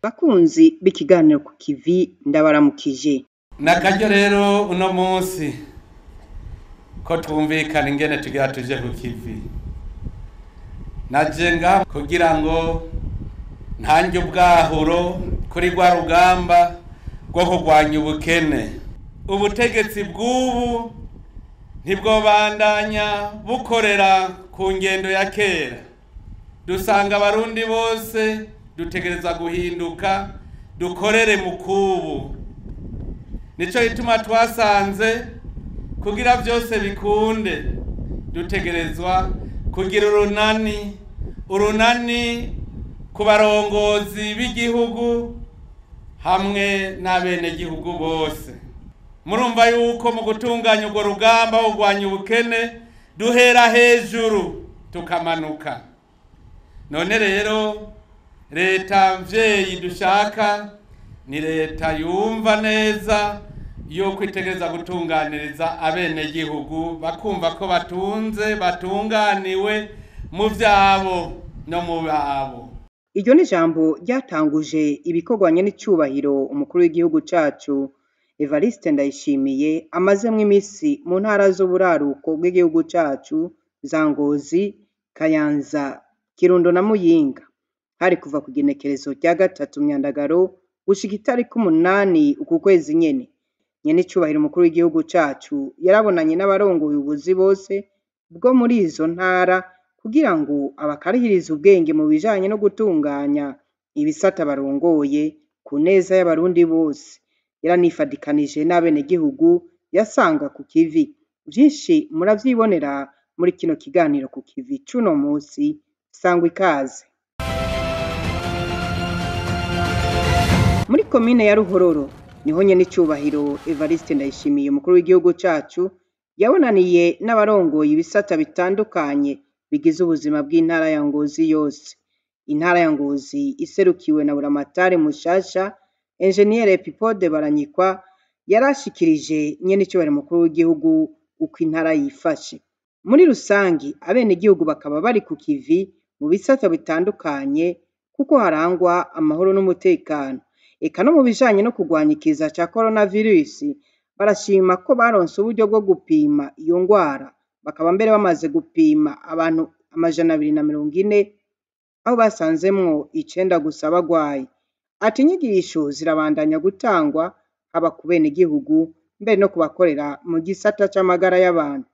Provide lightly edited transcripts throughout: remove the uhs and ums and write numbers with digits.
Bakunzi b'ikiganiro ku kivi, ndabaramukije. Nakaryo rero uno munsi ko twumvikana ingene tugira tuje ku kivi. Naje ngaha kugira ngo ntange ubwahuro kuri rwa rugamba rwo kurwanya ubukene. Ubutegetsi bw'ubu ntibwobandanya bukorera ku ngendo ya kera. Dusanga Abarundi bose dutegereza guhinduka, dukorere mu kubu. Nico gituma twasanze kugira vyose bikunde dutegerezwa kugira urunani, urunani ku barongozi b'igihugu hamwe n'abenegihugu bose. Murumva yuko mu gutunganya urwo rugamba wo kurwanya ubukene duhera hejuru tukamanuka. None rero leta mvyeyi dushaka ni leta yumva neza yuko itegereza gutunganiriza abenegihugu, bakumva ko batunze, batunganiwe mu vyabo no mu babo. Iryo ni ijambo ryatanguje ibikorwa nyen'icubahiro umukuru w'igihugu cacu Evariste Ndayishimiye amazemwo imisi mu ntara z'uburaruko bw'igihugu cacu za Ngozi, Kayanza, Kirundo na Muyinga. Hari kuva ku igenekerezo rya 3 Myandagaro gushika itariki 8 uku kwezi nyene. Nyen'icubahiro umukuru w'igihugu cacu yarabonanye n'abarongoye ubuzi bose bwo muri izo ntara kugira ngo abakarihirize ubwenge mu bijanye no gutunganya ibisata barongoye ku neza y'Abarundi bose. Yaranifadikanije n'abenegihugu yasanga ku kivi. Vyinshi muravyibonera muri kino kiganiro ku kivi c'uno musi. Sangwa ikaze. Muri komine ya Ruhororo niho nyen'icubahiro Evariste Ndayishimiye umukuru w'igihugu cacu yabonaniye n'abarongoye ibisata bitandukanye bigize ubuzima bw'intara ya Ngozi yose. Intara ya Ngozi iserukiwe na Buramatari mushasha Enjeniyeri Epipode Baranyikwa yarashikirije nyen'icubahiro umukuru w'igihugu uko intara yifashe. Muri rusangi abenegihugu bakaba bari ku kivi mu bisata bitandukanye kuko harangwa amahoro n'umutekano. Eka no mu bijanye no kurwanya ikiza ca coronavirus barashima ko baronse uburyo bwo gupima iyo ngwara, bakaba mbere bamaze gupima abantu 240 aho basanzemwo 9 gusa bagwaye. Ati inyigisho zirabandanya gutangwa haba ku benegihugu mbere no kubakorera mu gisata c'amagara y'abantu.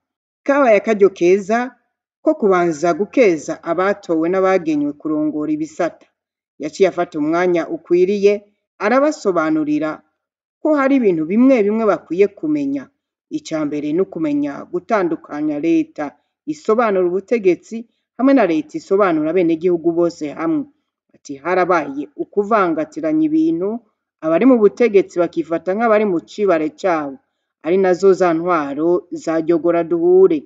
Kabaye akaryo keza ko kubanza gukeza abatowe n'abagenywe kurongora ibisata. Yaciye afata umwanya ukwiriye arabasobanurira ko hari ibintu bimwe bimwe bakwiye kumenya. Ica mbere ni ukumenya gutandukanya leta isobanura ubutegetsi hamwe na leta isobanura abenegihugu bose hamwe. Ati harabaye ukuvangatiranya ibintu, abari mu butegetsi bakifata nk'abari mu cibare cabo, ari nazo za ntwaro za ryogora duhure.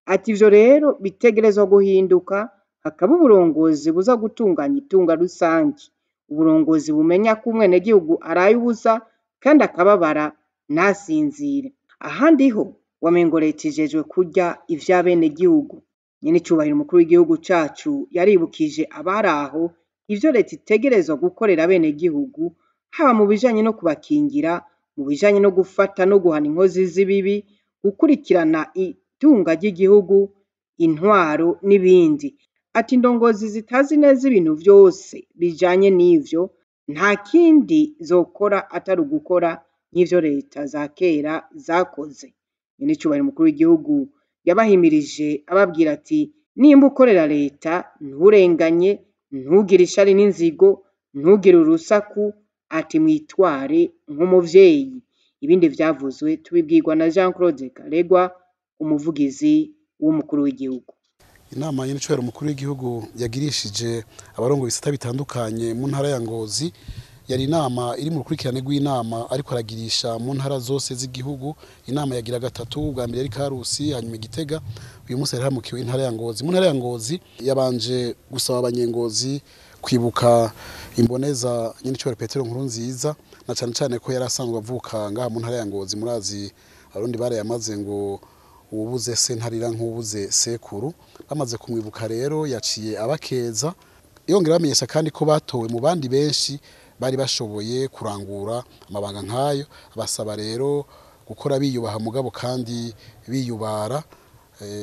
Ati ivyo rero bitegerezwa guhinduka, hakaba uburongozi buza gutunganya itunga rusangi. Uburongozi bumenya ko umwenegihugu araye ubusa kandi akababara ntasinzire. Ahandi ho wamengo leta ijejwe kurya ivy'abenegihugu. Nyen'icubahiro umukuru w'igihugu cacu yaribukije abari aho ivyo leta itegerezwa gukorera abenegihugu, haba mu bijanye no kubakingira, mu bijanye no gufata no guhana inkozi z'ibibi, gukurikirana itunga ry'igihugu, intwaro n'ibindi. Ati indongozi zitazi neza ibintu vyose bijanye n'ivyo, nta kindi zokora atari ugukora nk'ivyo leta za kera zakoze. Nyen'icubahiro umukuru w'igihugu yabahimirije ababwira ati nimba ukorera leta nturenganye, ntugire ishari n'inzigo, ntugire urusaku, ati mwitware nk'umuvyeyi. Ibindi vyavuzwe tubibwirwa na Jean Claude Karegwa, umuvugizi w'umukuru w'igihugu. Inama y'icubahiro umukuru w'igihugu yagirishije abarongoye ibisata bitandukanye mu ntara ya Ngozi yari inama iri mu rukurikirane rw'inama ariko aragirisha mu ntara zose z'igihugu. Inama yagira gatatu, ubwa mbere yari Karusi, hanyuma Gitega, uyu munsi yari hamukiwe intara ya Ngozi. Mu ntara ya Ngozi yabanje gusaba abanyengozi kwibuka imboneza nyenicubahiro Petero Nkurunziza, na cane cane ko yari asanzwe avuka ngaha mu ntara ya Ngozi. Murazi Abarundi barayamaze ngo uwubuze se ntarira nk'uwubuze sekuru. Bamaze kumwibuka rero yaciye abakeza, yongera bamenyesha kandi ko batowe mu bandi benshi bari bashoboye kurangura amabanga nkayo. Abasaba rero gukora biyubaha mugabo kandi biyubara,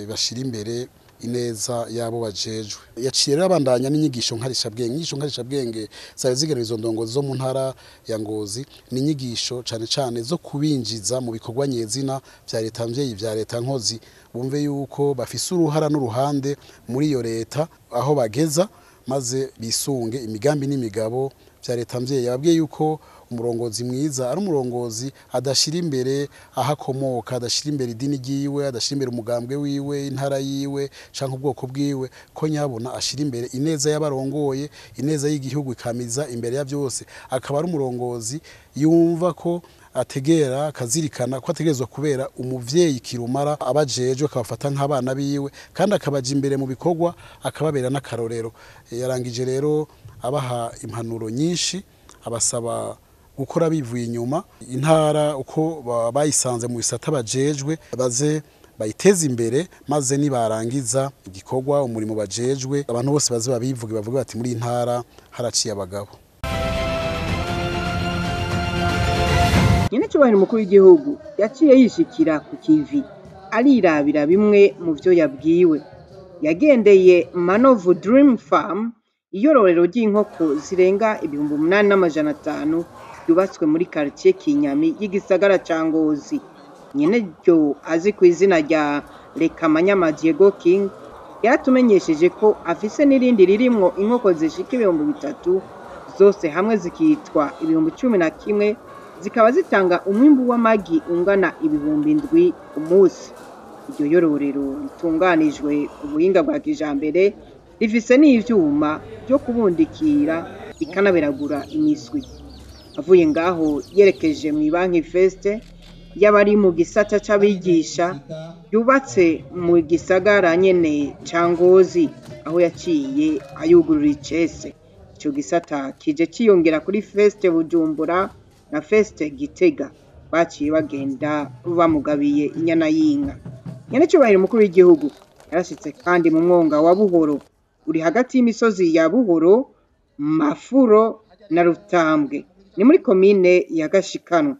bashira imbere ineza yabo bajejwe. Yaciye rero abandanya n'inyigisho nkarishabwenge. Inyigisho nkarishabwenge zari zigenewe izo ndongozi zo mu ntara ya Ngozi, ni inyigisho cane cane zo kubinjiza mu bikorwa nyezina vya leta mvyeyi, vya leta nkozi, bumve yuko bafise uruhara n'uruhande muri iyo leta aho bageza, maze bisunge imigambi n'imigabo vya leta mvyeyi. Yababwiye yuko umurongozi mwiza ari umurongozi adashira imbere aho akomoka, adashira imbere idini ryiwe, adashira imbere umugambwe wiwe, intara yiwe canke ubwoko bwiwe, ko nyabona ashira imbere ineza y'abarongoye, ineza y'igihugu ikamiza imbere ya byose. Akaba ari umurongozi yumva ko ategera, akazirikana ko ategerezwa kubera umuvyeyi kirumara abajejwe, akabafata nk'abana biwe, kandi akabaja imbere mu bikorwa, akababera n'akarorero. Yarangije rero abaha impanuro nyinshi, abasaba gukora bivuye inyuma intara uko bayisanze mu bisata bajejwe, baze bayiteze imbere, maze nibarangiza igikorwa umurimo bajejwe abantu bose baze babivuge, bavuge bati muri intara haraciye abagabo. Nyenecyubahiro umukuru w'igihugu yaciye yishikira ku kivi, arirabira bimwe mu vyo yabwiwe. Yagendeye Manovu Dream Farm, iyororero ry'inkoko zirenga 8500 yubatswe muri quartier Kinyami y'igisagara ca Ngozi. Nyeneryo azi ku izina rya Rekamanyama Diego King yaratumenyesheje ko afise n'irindi ririmwo inkoko zishika 3000 zose hamwe zikitwa 11,000, zikaba zitanga umwimbu w'amagi ungana 7,000 umunsi. Iryo yororero ritunganijwe ku buhinga bwa kijambere, rifise n'ivyuma vyo kubundikira bikanaberagura imiswi. Avuye ngaho yerekeje mw'ibanki Feste y'abari mu gisata c'abigisha yubatse mu gisagara nyene ca Ngozi, aho yaciye ayugurura icese. Ico gisata kije ciyongera kuri Feste Bujumbura na Feste Gitega, baciye bagenda bamugabiye inyana y'inka. Nyenecyubahiro umukuru w'igihugu yarashitse kandi mu mwonga wa Buhoro uri hagati y'imisozi ya Buhoro, Mafuro na Rutambwe, ni muri komine ya Gashikanwa,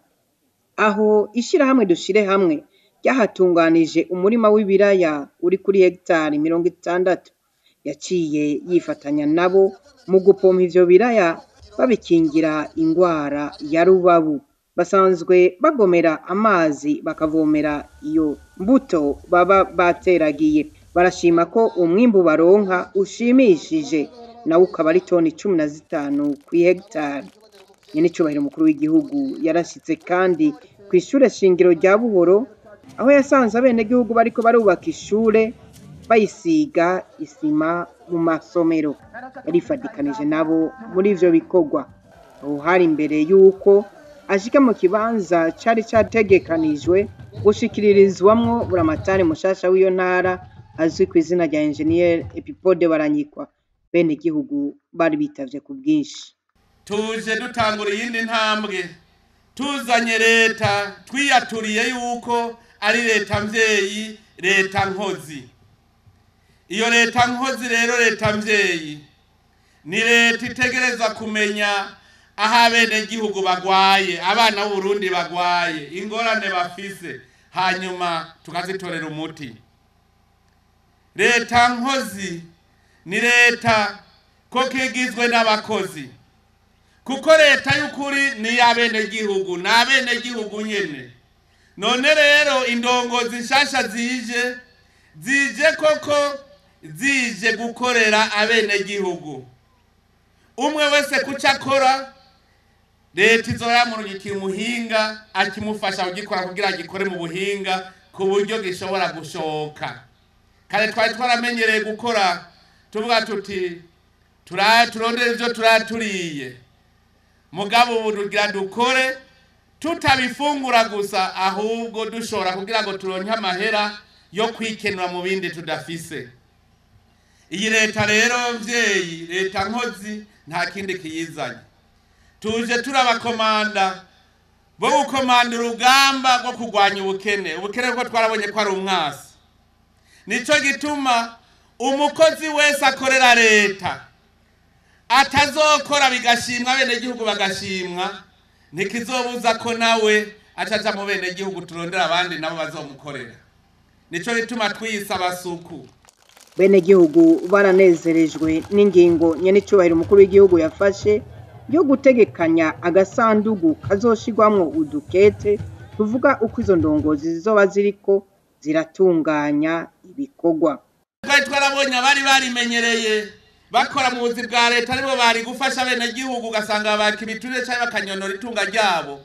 aho ishirahamwe Dushire Hamwe ryahatunganije umurima w'ibiraya uri kuri hegitari 60. Yaciye yifatanya nabo mu gupompa ivyo biraya babikingira ingwara ya rubabu. Basanzwe bagomera amazi bakavomera iyo mbuto baba bateragiye. Barashima ko umwimbu baronka ushimishije, nawo ukaba ari toni 15 kw'ihegitari. Nyenecyubahiro umukuru w'igihugu yarashitse kandi kw'ishure shingiro rya Buhoro, aho yasanze abenegihugu bariko barubaka ishure bayisiga isima mu masomero. Yarifadikanije nabo muri ivyo bikorwa. Aho hari imbere y'uko ashika mu kibanza cari categekanijwe gushikiririzwamwo buramatari mushasha w'iyo ntara azwi ku izina rya Engineer Epipode Baranyikwa. Bene gihugu bari bitavye ku bwinshi. Tuje dutangura iyindi ntambwe, tuzanye leta twiyaturiye yuko ari leta mvyeyi, leta nkozi. Iyo leta nkozi rero, leta mvyeyi ni leta itegereza kumenya aho abenegihugu bagwaye, abana b'Uburundi bagwaye, ingorane bafise, hanyuma tukazitorera umuti. Leta nkozi ni leta koko igizwe n'abakozi, kuko leta y'ukuri ni y'abenegihugu, ni abenegihugu nyene. None rero indongozi nshasha zije, zije koko zije gukorera abenegihugu. Umwe wese kuco akora, leta izoramurungikira umuhinga akimufasha kugikora kugira agikore mu buhinga ku buryo gishobora gushoka. Kare twari twaramenyereye gukora tuvuga tuti turondere ivyo turaturiye, mugabo ubu tugira dukore tutabifungura gusa, ahubwo dushobora kugira ngo turonke amahera yo kwikenura mu bindi tudafise. Iyi leta rero mvyeyi, leta nkozi, nta kindi kiyizanye. Tuje turabakomanda bo gukomanda urugamba rwo kurwanya ubukene. Ubukene kuko twarabonye ko ari umwasi. Nico gituma umukozi wese akorera leta Atazokora bigashimwa abenegihugu bagashimwa, ntikizobuza ko nawe acaja mu benegihugu turondera abandi nabo bazomukorera. Nico gituma twiyise abasuku. Benegihugu baranezerejwe n'ingingo nyenicubahiro umukuru w'igihugu yafashe yo gutegekanya agasandugu kazoshirwamwo udukete tuvuga uko izo ndongozi zizoba ziriko ziratunganya ibikorwa. Twari twarabonye abari barimenyereye bakora mu buzi bwa leta aribo bari gufasha abenegihugu, ugasanga baka ibiturire canke bakanyonora itunga ryabo.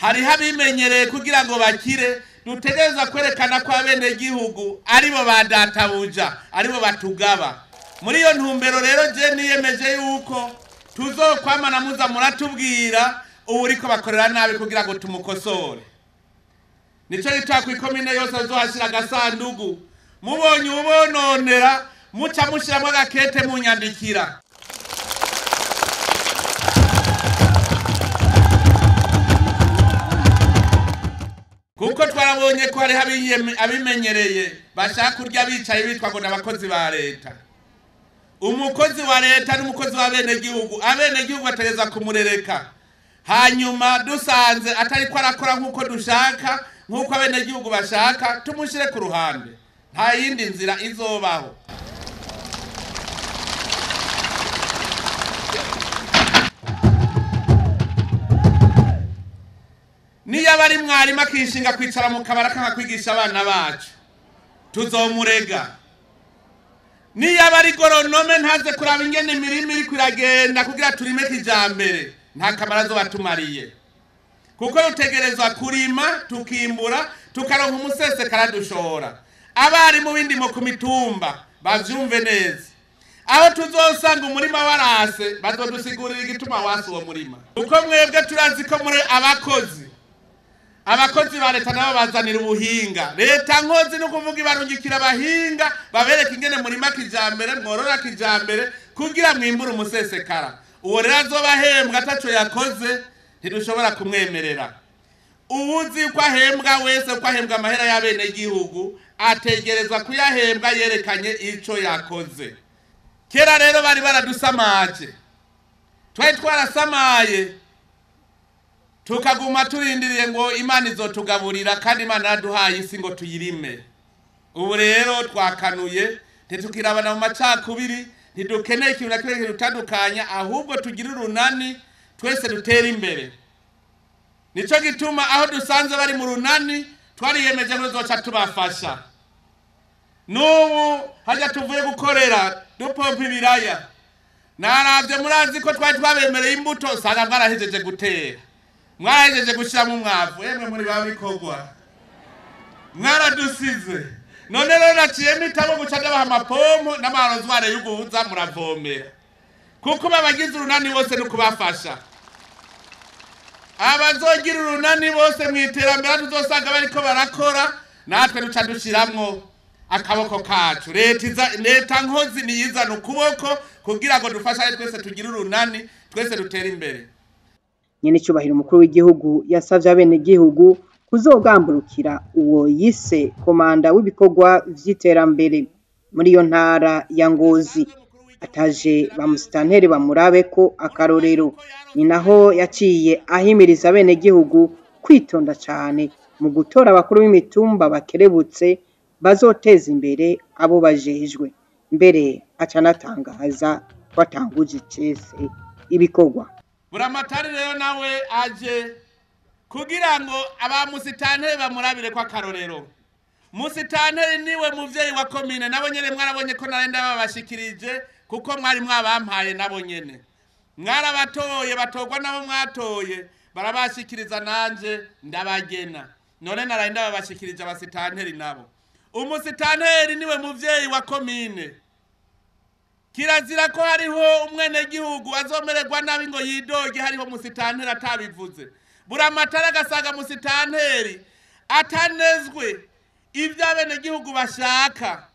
Hariho abimenyereye kugira ngo bakire. Dutegereza kwerekana ko abenegihugu aribo ba databuja, aribo batugaba. Muri iyo ntumbero rero je niyemeje yuko tuzokwamana muza muratubwira uwuriko bakorera nabi kugira ngo tumukosore. Nico gituma kw'ikomine yose azohashira agasandugu, mubonye ubononera muca mushiramwo agakete munyandikira. Kuko twarabonye ko hariho abimenyereye bashaka kurya bicaye bitwa ngo n'abakozi ba leta. Umukozi wa leta n'umukozi w'abenegihugu, abenegihugu bategereza kumurereka. Hanyuma dusanze atari ko arakora nk'uko dushaka, nk'uko abenegihugu bashaka, tumushire ku ruhande. Nta yindi nzira izobaho. Niyo aba ari mwarimu akishinga kwicara mu kabara akanga kwigisha abana bacu, tuzomurega. Niyo aba ari goronome ntaze kuraba ingene imirima iriko iragenda kugira turime kijambere, nta kamaro azoba atumariye. Kuko dutegerezwa kurima tukimbura tukaronka umusesekara dushora. Abarimu b'indimo ku mitumba bavyumve neza. Aho tuzosanga umurima warase bazodusigurira igituma wase uwo murima. Kuko mwebwe turazi ko muri abakozi. Abakozi ba leta nabo bazanira ubuhinga. Leta nkozi no kuvuga ibarungikira abahinga babereka ingene murima kijambere, mworora kijambere kugira mwimbure umusesekara. Uwo rero azobahembwa ataco yakoze ntidushobora kumwemerera. Uwuzi ko ahembwa wese ko ahembwa amahera y'abenegihugu ategerezwa kuyahembwa yerekanye ico yakoze. Kera rero bari baradusamaje, twari twarasamaye tukaguma turindiriye ngo Imana izotugaburira, kandi Imana yaraduhaye isi ngo tuyirime. Ubu rero twakanuye, ntitukirabana mu macakubiri, ntidukeneye ikintu na kimwe kidutandukanya, ahubwo tugire urunani twese dutere imbere. Nico gituma aho dusanze bari mu runani twariyemeje ngo tuzoca tubafasha. N'ubu hajya tuvuye gukorera dupompa ibiraya, naravye murazi ko twari twabemereye imbuto, usanga mwarahejeje gutera, mwarahejeje gushiramo umwavu. Emwe muri babikorwa mwaradusize. None rero naciye mpitamo guca ndabaha amapompo n'amarozware y'uguhuza muravomera, kuko babagize urunani bose ni ukubafasha. Abazogira urunani bose mu iterambere tuzosanga bariko barakora, natwe duca dushiramwo akaboko kacu. Leta nkozi niyizana ukuboko kugira ngo dufashanye twese tugire urunani, twese dutere imbere. Nyenicubahiro umukuru w'igihugu yasavye abenegihugu kuzogamburukira uwo yise komanda w'ibikorwa vy'iterambere muri iyo ntara ya Ngozi, ataje ba musitanteri bamurabeko akarorero. Ni naho yaciye ahimiriza abenegihugu kwitonda cane mu gutora abakuru b'imitumba bakerebutse bazoteza imbere abo bajejwe. Mbere aca anatangaza ko atanguje icese ibikorwa. Buramatari rero nawe aje kugira ngo aba musitanteri bamurabire ko akarorero. Musitanteri niwe muvyeyi wa komine, nabo nyene mwarabonye ko narenda babashikirije kuko mwari mwabampaye, nabo nyene mwarabatoye, batogwa nabo mwatoye, barabashikiriza nanje ndabagena. None narenda babashikirije abasitanteri nabo. Umusitanteri niwe muvyeyi wa komine. Kirazira ko hariho umwenegihugu azomererwa nabi ngo yidoge hariho musitanteri atabivuze. Buramatari agasaga musitanteri atanezwe ivyo abenegihugu bashaka,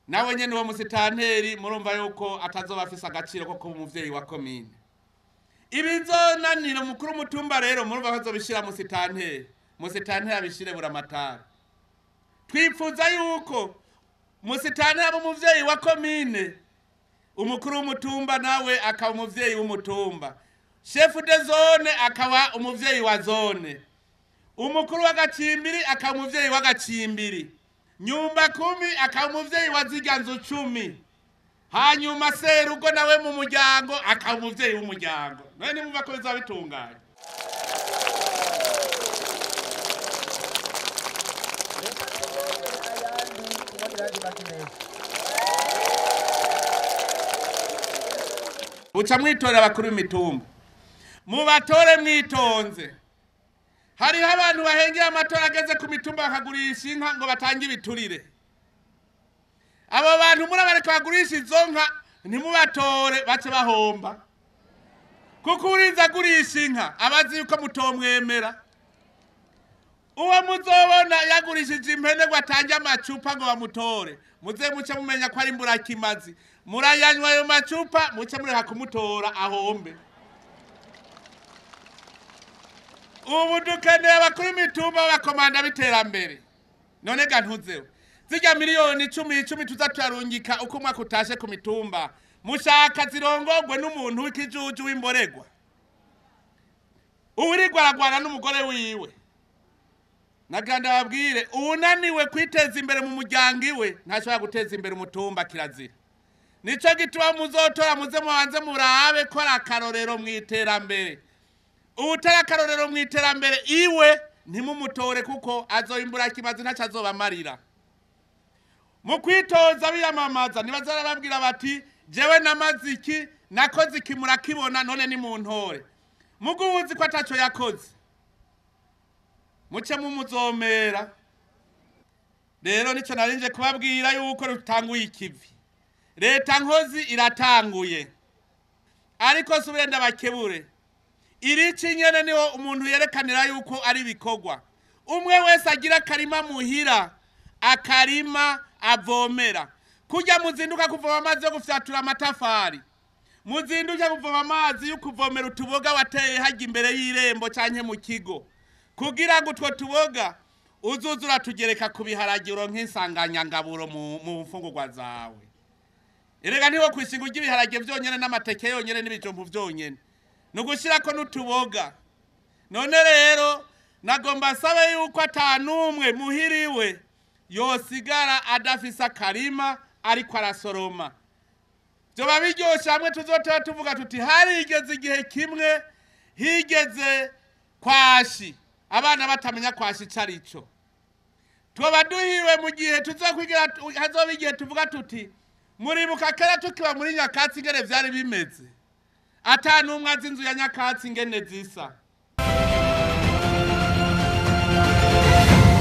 nawe nyene uwo musitanteri murumva yuko atazoba afise agaciro ko kuba umuvyeyi wa komine. Ibizonanira umukuru w'umutumba rero murumva ko azobishira musitanteri, musitanteri abishire Buramatari. Twipfuza yuko musitanteri aba umuvyeyi wa komine, Umukuru w'umutumba nawe akaba umuvyeyi w'umutumba, chef de zone akaba umuvyeyi wa zone, umukuru w'agacimbiri akaba umuvyeyi w'agacimbiri, nyumba kumi akaba umuvyeyi wa zirya nzu 10, hanyuma serugo nawe mu muryango akaba umuvyeyi w'umuryango. None nimumva ko bizoba bitunganye. Buca mwitorera abakuru b'imitumba, mubatore mwitonze. Hariho abantu bahengera amatora ageze ku mitumba bakagurisha inka ngo batange ibiturire. Abo bantu murabareka bagurisha izo nka, ntimubatore bace bahomba, kuko urinze agurisha inka abazi yuko mutomwemera. Uwo muzobona yagurishije impene ngo atange amacupa ngo bamutore, muze muce mumenya ko ari imburakimazi. Murayanywa ayo macupa, muce mureka kumutora ahombe. Ubu dukeneye abakuru b'imitumba b'abakomanda b'iterambere. None ga ntuzeho zirya miliyoni 10 10 tuza turarungika uko umwaka utashe ku mitumba, mushaka zirongogwe n'umuntu w'ikijuju w'imboregwa, uwirigwa aragwana n'umugore wiwe. Nagira ndababwire, uwunaniwe kwiteza imbere mu muryango iwe ntashobora guteza imbere umutumba, kirazira. Nico gituma muzotora muze mubanze murabe ko ari akarorero mu iterambere. Uwutari akarorero mu iterambere iwe ntimumutore, kuko azoimbura kimazi ntaco azobamarira. Mu kwitoza biyamamaza ntibazarababwira bati jewe namaze iki, nakoze iki, murakibona, none ni muntore. Mugu uzi ko ataco yakoze, muce mumuzomera. Rero nico narinje kubabwira yuko rutanguye ikivi. Leta nkozi iratanguye, ariko subire ndabakebure. Irici nyene niho umuntu yerekanira yuko ari bikorwa. Umwe wese agira akarima muhira, akarima avomera. Kujya muzinduka kuvoma amazi yo gufyatura amatafari, muzinduka kuvoma amazi yo kuvomera utuboga wateye hajya imbere y'irembo canke mu kigo, kugira ngo utwo tuboga uzuzura tugereka ku biharage uronke insanganyangaburo mu mfungurwa zawe. Erega ntiwo kwishinga urya ibiharage vyonyene n'amateke yonyene n'ibijumbu vyonyene, ni ugushirako n'utuboga. None rero nagomba nsabe yuko atanumwe muhiriwe yosigara adafise akarima ariko arasoroma. Vyoba biryoshe hamwe tuzoteba tuvuga tuti harigeze igihe kimwe higeze kwashi, abana batamenya kwashi ico arico. Twoba duhiriwe mu gihe tuzokwigira, hazoba igihe tuvuga tuti muribuka kera tukiba muri nyakatsi ingene vyari bimeze, ata n'umwe azi inzu ya nyakatsi ingene zisa.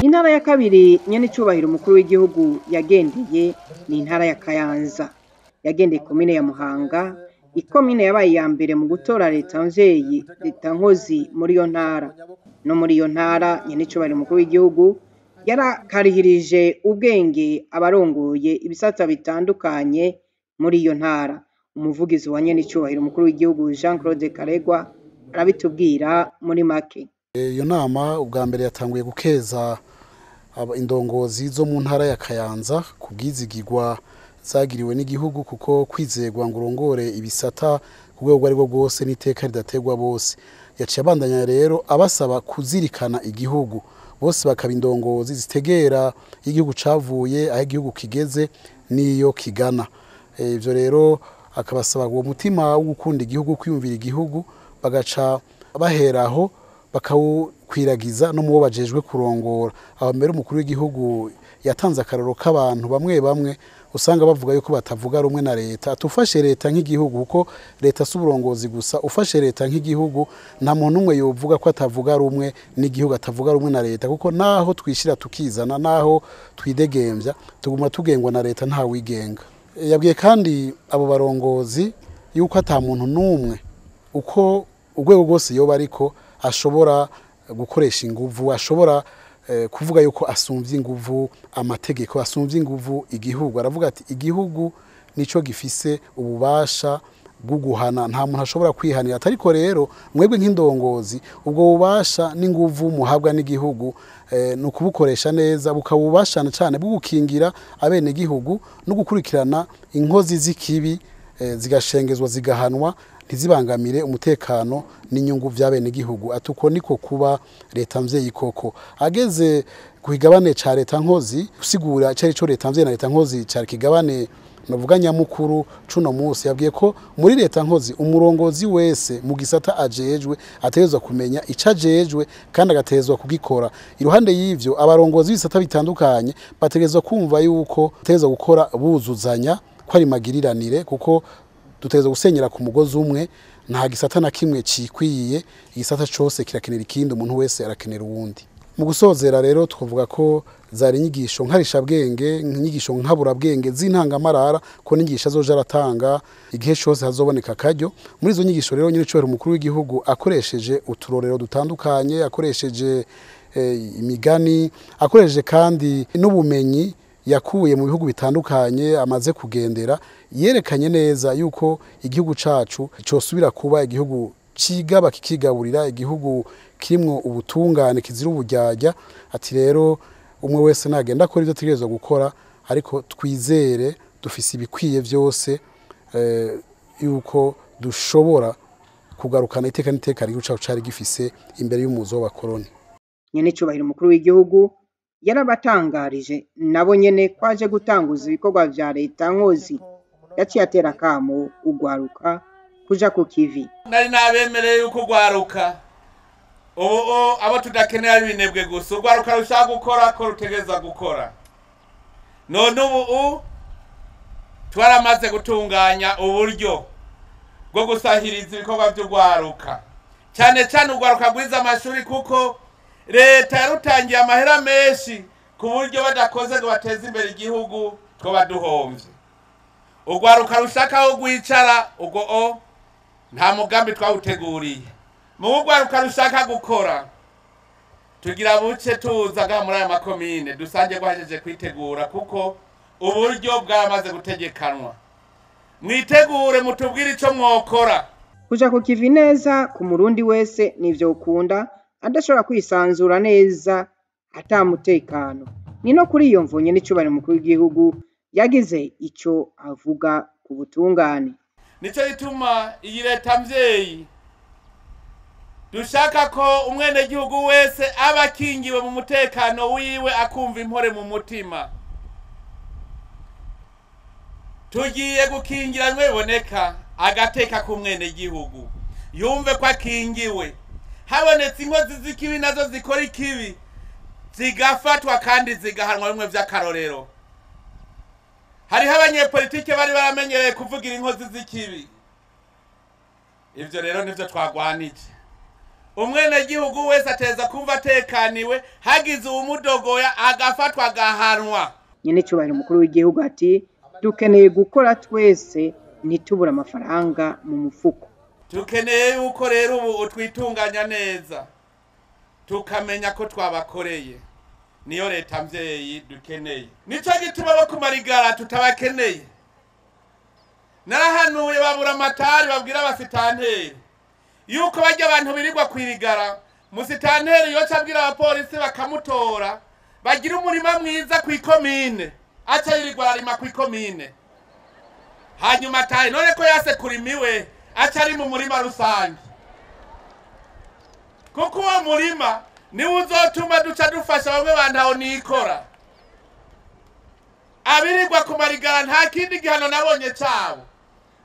Intara ya kabiri nyenicubahiro umukuru w'igihugu yagendeye ni intara ya Kayanza. Yagendeye komine ya Muhanga, ikomine yabaye iya mbere mu gutora leta mvyeyi, leta nkozi muri iyo ntara. No muri iyo ntara nyenicubahiro umukuru w'igihugu yarakarihirije ubwenge abarongoye ibisata bitandukanye muri iyo ntara. Umuvugizi wa nyenicubahiro umukuru w'igihugu Jean Claude Karegwa arabitubwira muri make. Iyo nama ubwa mbere yatanguye gukeza indongozi zo mu ntara ya Kayanza kubwizigirwa zagiriwe n'igihugu, kuko kwizegwa ngo urongore ibisata ku rwego ari rwo rwose n'iteka ridategwa bose. Yaciye abandanya rero abasaba kuzirikana igihugu bose, bakaba indongozi zitegera igihugu cavuye, aho igihugu kigeze n'iyo kigana. Ivyo rero akabasaba uwo mutima wo gukunda igihugu, kwiyumvira igihugu, bagaca baheraho bakawukwiragiza no mubo bajejwe kurongora. Aho mbere umukuru w'igihugu yatanze akararo k'abantu bamwe bamwe usanga bavuga yuko batavuga rumwe na leta. Tufashe leta nk'igihugu, kuko leta si uburongozi gusa, ufashe leta nk'igihugu nta muntu umwe yovuga ko atavuga rumwe n'igihugu, atavuga rumwe na leta, kuko naho twishira tukizana, naho twidegembya, tuguma tugengwa na leta, nta wigenga. Yabwiye kandi abo barongozi yuko ata muntu n'umwe uko urwego rwose yoba ariko ashobora gukoresha inguvu, ashobora kuvuga yuko asumvye inguvu amategeko, asumvye inguvu igihugu. Aravuga ati igihugu nico gifise ububasha bwo guhana, nta muntu ashobora kwihanira. Ariko rero mwebwe nk'indongozi ubwo bubasha n'inguvu muhabwa n'igihugu ni ukubukoresha neza, bukabubashana cyane bwo gukingira abene gihugu no gukurikirana inkozi z'ikibi zigashengezwa zigahanwa ntizibangamire umutekano n'inyungu vy'abenegihugu. Ati uko niko kuba leta mvyeyi koko. Ageze ku kigabane ca leta nkozi, gusigura icari co leta mvyeyi na leta nkozi cari kigabane novuga nyamukuru cuno munsi, yabwiye ko muri leta nkozi umurongozi wese mu gisata ajejwe ategerezwa kumenya ico ajejwe kandi agategerezwa kugikora. Iruhande y'ivyo, abarongozi b'ibisata bitandukanye bategerezwa kumva yuko bategerezwa gukora buzuzanya, ko ari magiriranire, kuko dutegerezwa gusenyera ku mugozi umwe. Nta gisata na kimwe cikwiye, igisata cose kirakenera ikindi, umuntu wese arakenera uwundi. Mu gusozera rero twavuga ko zari inyigisho nkarishabwenge, inyigisho nkaburabwenge z'intangamarara, ko n'inyigisho azoja aratanga igihe cose hazoboneka akaryo. Muri izo nyigisho rero nyiricubahiro umukuru w'igihugu akoresheje uturorero dutandukanye, akoresheje imigani, akoresheje kandi n'ubumenyi yakuye mu bihugu bitandukanye amaze kugendera, yerekanye neza yuko igihugu cacu cosubira kuba igihugu cigaba kikigaburira, igihugu kirimwo ubutungane kizira uburyarya. Ati rero umwe wese nagenda akora ivyo ategerezwa gukora, ariko twizere dufise ibikwiye vyose yuko dushobora kugarukana iteka n'iteka igihugu cacu cari gifise imbere y'umuzo w'abakoroni. Nyenecubahiro umukuru w'igihugu yarabatangarije nabo nyene kwaje gutanguza ibikorwa vya leta nkozi. Yaciye atera akamo ugwaruka kuja ku kivi. Nari nabemereye yuko ugwaruka ubu abo tudakenera ari ibinebwe gusa, ugwaruka rushaka gukora ko rutegereza gukora. None ubu twaramaze gutunganya uburyo bwo gusahiriza ibikorwa vy'ugwaruka, cyane cyane ugwaruka rwize amashuri, kuko leta yarutangiye amahera menshi ku buryo badakoze ngo bateze imbere igihugu twoba duhomvye. Ugwaruka rushaka aho rwicara, ubwo nta mugambi twawuteguriye. Mu ugwaruka rushaka gukora, tugira buce tuza ngaha muri aya makomine dusange rwahejeje kwitegura, kuko uburyo bwaramaze gutegekanwa. Mwitegure mutubwire ico mwokora. Kuja ku kivi neza ku murundi wese nivyo ukunda, adashobora kwisanzura neza ata mutekano. Ni no kuri iyo mvo nyenecubahiro umukuru w'igihugu yagize ico avuga ku butungane. Nico gituma iyi leta mvyeyi dushaka ko umwenegihugu wese aba akingiwe mu mutekano wiwe, akumva impore mu mutima. Tugiye gukingira bimwe biboneka agateka k'umwenegihugu, yumve ko akingiwe. Habonetse inkozi z'ikibi nazo zikora ikibi zigafatwa kandi zigahanwa bimwe vy'akarorero. Hariho abanyepolitike bari baramenyereye kuvugira inkozi z'ikibi, ivyo rero nivyo twagwanije. Umwenegihugu wese ateza kumva atekaniwe, hagize uwumudogoya agafatwa agahanwa. Nyenecubahiro umukuru w'igihugu ati dukeneye gukora twese ntitubure amafaranga mu mufuko. Dukeneye yuko rero ubu twitunganya neza, tukamenya ko twabakoreye. Niyo leta mvyeyi dukeneye. Nico gituma bo kumarigara tutabakeneye. Narahanuye babura amatari babwira abasitanteri yuko barya abantu birirwa kwirigara, musitanteri yoca abwira abapolisi bakamutora, bagira umurima mwiza kw'ikomine, aca yirirwa ararima kw'ikomine, hanyuma atahe. None ko yase kurima iwe, aca ari mu murima rusange, kuko uwo murima niwo uzotuma duca dufasha bamwe bantu nikora. Abirirwa kumarigara nta kindi gihano nabonye cabo,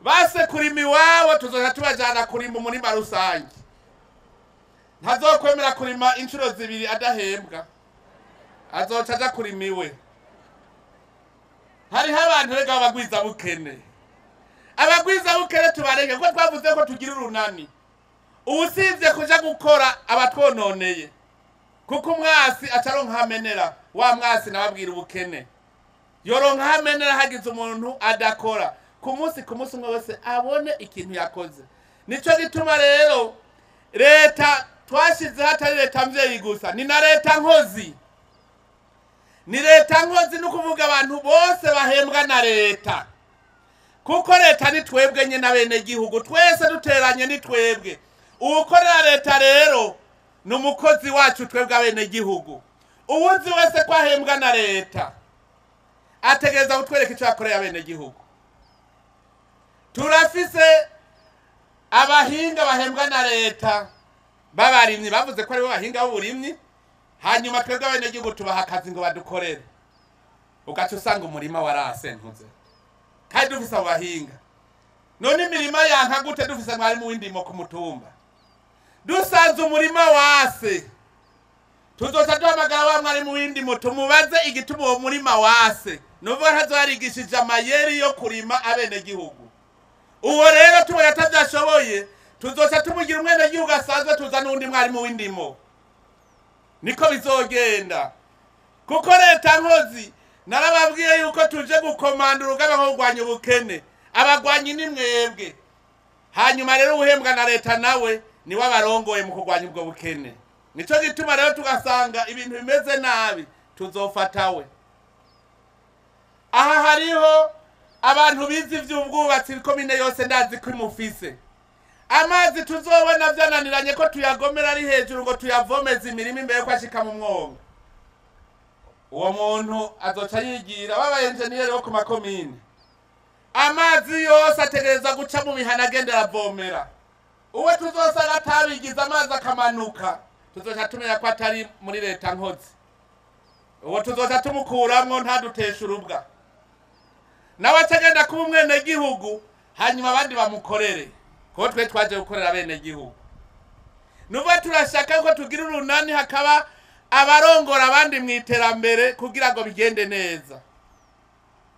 base kurima iwabo tuzoca tubajana kurima umurima rusange. Ntazokwemera kurima inshuro zibiri adahembwa, azoca aja kurima iwe. Hariho abantu rega b'abagwiza bukene, abagwiza bukene tubareke, kuko twavuze ko tugira urunani. Uwusivye kuja gukora abatwononeye, kuko umwasi acaronka hamenera. Wa mwasi nababwira ubukene yoronka hamenera hagize umuntu adakora. Ku munsi ku munsi umwe wese abone ikintu yakoze. Nico gituma rero leta twashizeho atari leta mvyeyi gusa, ni na leta nkozi. Ni leta nkozi ni ukuvuga abantu bose bahembwa na leta, kuko leta ni twebwe nyene abenegihugu, twese duteranye ni twebwe. Uwukorera leta rero ni umukozi wacu twebwe abenegihugu. Uwuzi wese ko ahembwa na leta ategereza kutwereka ico yakoreye abenegihugu. Turafise abahinga bahembwa na leta b'abarimyi, bavuze ko aribo bahinga b'uburimyi, hanyuma twebwe abenegihugu tubaha akazi ngo badukorere, ugaca usanga umurima warasentuze kandi dufise abo bahinga. None imirima yanka gute dufise mwarimu w'indimo ku mutumba? Dusanze umurima wase, tuzoca duhamagara wa mwarimu w'indimo tumubaze igituma uwo murima wase. Nuvuga ntazoyarigishije amayeri yo kurima abenegihugu. Uwo rero tubonye atavyashoboye, tuzoca tumugira umwenegihugu asanzwe, tuza n'uwundi mwarimu w'indimo. Niko bizogenda, kuko leta nkozi narababwiye yuko tuje gukomanda urugamba nko kurwanya ubukene. Abagwanyi ni mwebwe, hanyuma rero uhembwa na leta nawe niwe abarongoye mu kurwanya ubwo bukene. Nico gituma rero tugasanga ibintu bimeze nabi, tuzofatawe. Aha hariho abantu bize ivy'ubwubatsi, komine yose ndazi ko imufise. Amazi tuzobona vyananiranye ko tuyagomera ari hejuru ngo tuyavomeze imirima imbere ko ashika mu mwonga, uwo muntu azoca yigira baba enjeniyeri bo ku makomine. Amazi yose ategereza guca mu mihana agenda aravomera. Uwo tuzosanga atabigize amazi akamanuka, tuzoca tumenya ko atari muri leta nkozi. Uwo tuzoca tumukuramwo ntadutesha urubwa, nawe acagenda kuba umwenegihugu, hanyuma abandi bamukorere, kuko twe twaje gukorera abenegihugu. Nuvuga turashaka ko tugira urunani, hakaba abarongora abandi mu iterambere kugira ngo bigende neza.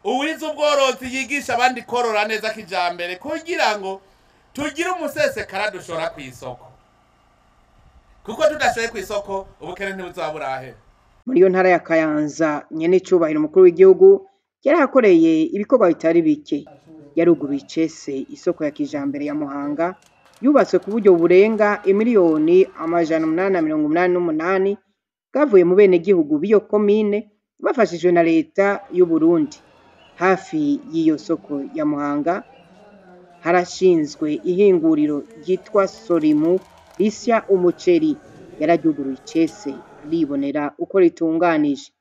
Uwize ubworozi yigisha abandi korora neza kijambere, kugira ngo tugire umusesekara dushora ku isoko, kuko tudashoye ku isoko ubukene ntibuzaba burahera. Muri iyo ntara ya Kayanza, nyenecubahiro umukuru w'igihugu yarahakoreye ibikorwa bitari bike. Yaruguruye icese isoko ya kijambere ya Muhanga yubatswe ku buryo burenga imiliyoni 888 bwavuye mu benegihugu b'iyo komine bafashijwe na leta y'u Burundi. Hafi y'iyo soko ya Muhanga harashinzwe ihinguriro ryitwa Sorimu risya umuceri. Yararyuguruye icese ribonera uko ritunganije.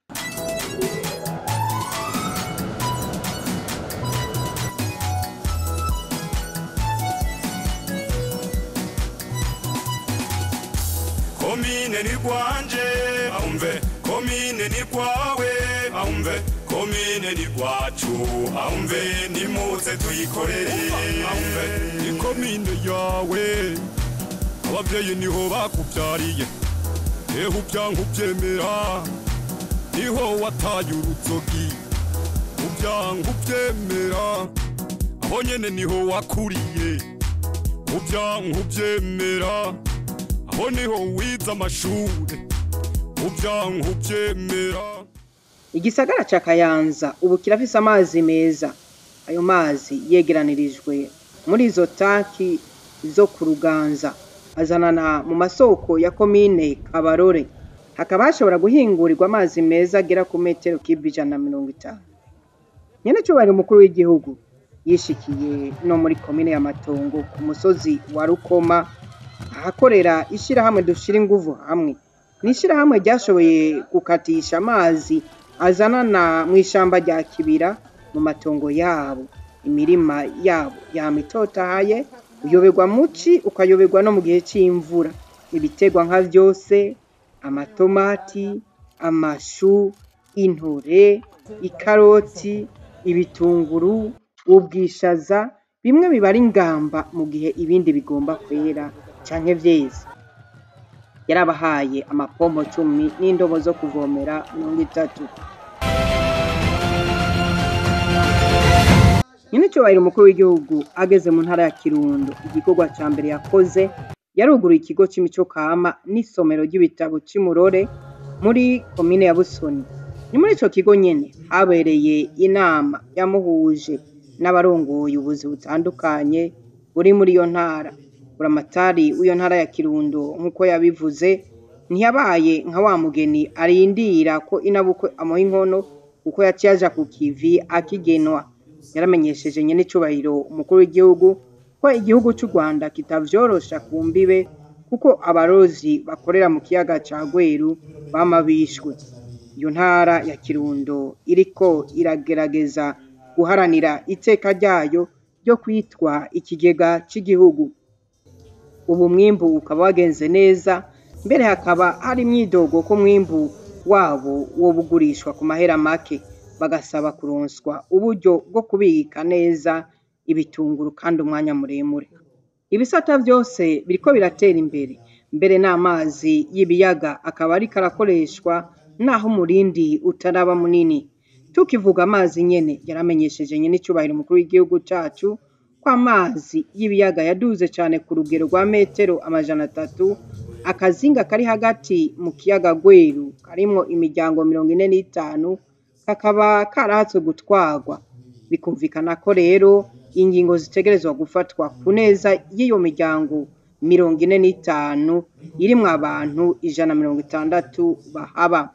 Komine ni kwanje aumve, komine ni kwawe aumve, komine ni kwacu aumve, nimuze tuyikorere aumve. Ni komine yawe, abavyeyi niho bakuvyariye, eho uvyanka uvyemera, niho wataye uruzogi, uvyanka uvyemera, aho nyene niho wakuriye, uvyanka uvyemera, aho niho wize amashure, uvyanka uvyemera. Igisagara ca Kayanza ubu kirafise amazi meza. Ayo mazi yegeranirijwe muri izo tanki zo ku Ruganza, azanana mu masoko ya komine Kabarore. Hakaba hashobora guhingurirwa amazi meza agera ku metero kibi 150. Nyenecubahiro umukuru w'igihugu yishikiye no muri komine ya Matongo ku musozi wa Rukoma, ahakorera ishirahamwe Dushira Inguvu Hamwe. Ni ishirahamwe ryashoboye gukatisha amazi azanana mw'ishamba rya Kibira mu matongo yabo. Imirima yabo yama itotahaye, uyoberwa muci ukayoberwa no mu gihe c'imvura. Ibiterwa nka vyose, amatomati, amashu, intore, ikaroti, ibitunguru, ubwishaza, bimwe biba ari ingamba mu gihe ibindi bigomba kwera canke vyeze. Yarabahaye amapompo 10 n'indobo zo kuvomera 30. Nyenecubahiro umukuru w'igihugu ageze mu ntara ya Kirundo, igikorwa ca mbere yakoze yaruguruye ikigo c'imico kama n'isomero ry'ibitabo c'Imurore muri komine ya Busoni. Ni muri ico kigo nyene habereye inama yamuhuje n'abarongoye ubuzi butandukanye buri muri iyo ntara. Buramatari w'iyo ntara ya Kirundo nk'uko yabivuze, ntiyabaye nka wa mugeni arindira ko inabukwe amuha inkono, kuko yaciye aja ku kivi akigenwa. Yaramenyesheje nyenecubahiro umukuru w'igihugu ko igihugu c'u Rwanda kitavyorosha ku mbibe, kuko abarozi bakorera mu kiyaga ca Gweru bama bishwe. Iyo ntara ya Kirundo iriko iragerageza guharanira iteka ryayo ryo kwitwa ikigega c'igihugu. Ubu mwimbu ukaba wagenze neza, mbere hakaba hari imyidogo ko umwimbu wabo wobugurishwa ku mahera make, bagasaba kuronswa uburyo bwo kubika neza ibitunguru kandi umwanya muremure. Ibisata vyose biriko biratera imbere, mbere n'amazi y'ibiyaga akaba ariko arakoreshwa naho umurindi utaraba munini. Tukivuga amazi nyene, yaramenyesheje nyene icubahiro umukuru w'igihugu cacu ko amazi y'ibiyaga yaduze cane ku rugero rwa metero 300, akazinga kari hagati mu kiyaga Gweru karimwo imiryango 45 kakaba karahatswe gutwarwa. Bikumvikana ko rero ingingo zitegerezwa gufatwa ku neza y'iyo miryango 45 irimwo abantu 160 bahaba.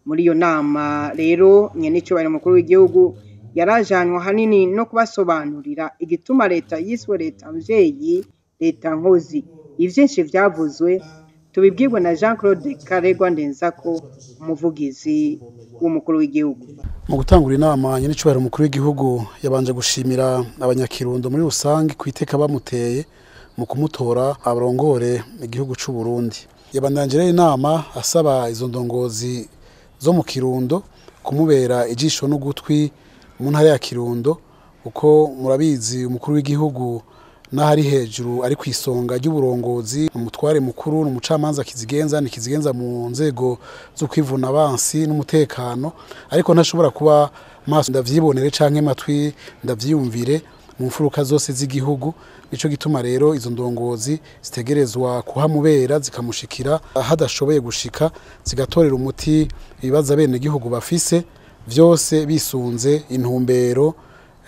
Muri iyo nama rero nyene icubahiro umukuru w'igihugu yarajanywe ahanini no kubasobanurira igituma leta yiswe leta mvyeyi, leta nkozi. Ivyinshi vyavuzwe tubibwirwe na Jean Claude Karegwa Ndenzako, umuvugizi w'umukuru w'igihugu. Mu gutangura inama nyene icubahiro umukuru w'igihugu yabanje gushimira abanyakirundo muri rusange ku iteka bamuteye mu kumutora abarongore igihugu c'u Burundi. Yabandanyije rero inama asaba izo ndongozi zo mu Kirundo kumubera ijisho n'ugutwi mu ntara ya Kirundo, kuko murabizi umukuru w'igihugu n'ahari hejuru ari kwisonga ry'uburongozi, umutware mukuru n'umucamanza kizigenza ni kizigenza mu nzego zo kwivuna abansi n'umutekano, ariko ntashobora kuba maso ndavyibonere canke matwi ndavyiyumvire mu mfuruka zose z'igihugu. Nico gituma rero izo ndongozi zitegerezwa kuhamubera zikamushikira hadashoboye gushika, zigatorera umuti ibibazo bene gihugu bafise vyose bisunze intumbero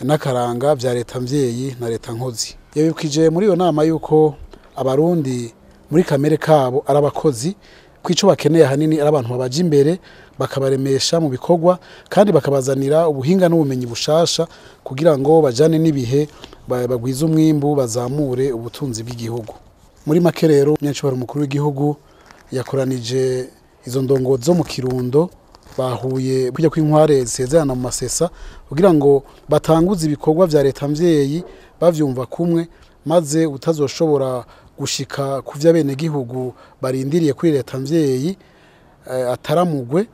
n'akaranga vya leta mvyeyi na leta nkozi. Yabibukije muri iyo nama yuko abarundi muri kamere kabo ari abakozi, kwico bakeneye ahanini ari abantu babaje imbere bakabaremesha mu bikorwa kandi bakabazanira ubuhinga n'ubumenyi bushasha kugira ngo bajane n'ibihe, bagwize umwimbu, bazamure ubutunzi bw'igihugu. Muri make rero nyacubahiro umukuru w'igihugu yakoranije izo ndongozi zo mu Kirundo bahuye kujya kw'inkware zisezerana mu masesa kugira ngo batanguze ibikorwa vya leta mvyeyi bavyumva kumwe, maze utazoshobora gushika kuvya bene gihugu barindiriye kuri leta mvyeyi ataramugwe,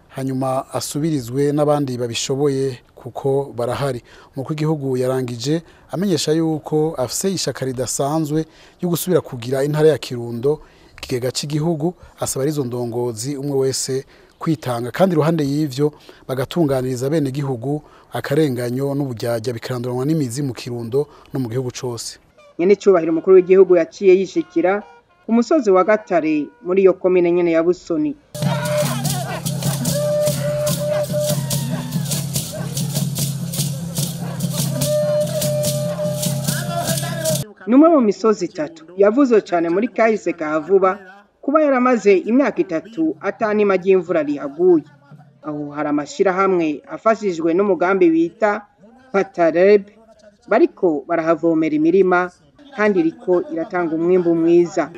hanyuma asubirizwe n'abandi babishoboye kuko barahari. Umukuru w'igihugu yarangije amenyesha yuko afise ishaka ridasanzwe yo gusubira kugira intara ya Kirundo ikigega c'igihugu, asaba arizo ndongozi umwe wese kwitanga kandi iruhande y'ivyo bagatunganiriza bene gihugu akarenganyo n'ubujyajya bikaranduranwa n'imizi mu Kirundo no mu gihugu cose. Nyene icubahiro umukuru w'igihugu yaciye yishikira ku musozi wa Gatare muri iyo komine nyene ya Busoni. Numwe mu misozi itatu yavuzwe cane muri kahise ka vuba kuba yaramaze imyaka 3 atanima ry'imvura rihaguye. Aho hari amashirahamwe afashijwe n'umugambi bita Patareb bariko barahavomera imirima kandi iriko iratanga umwimbu mwiza.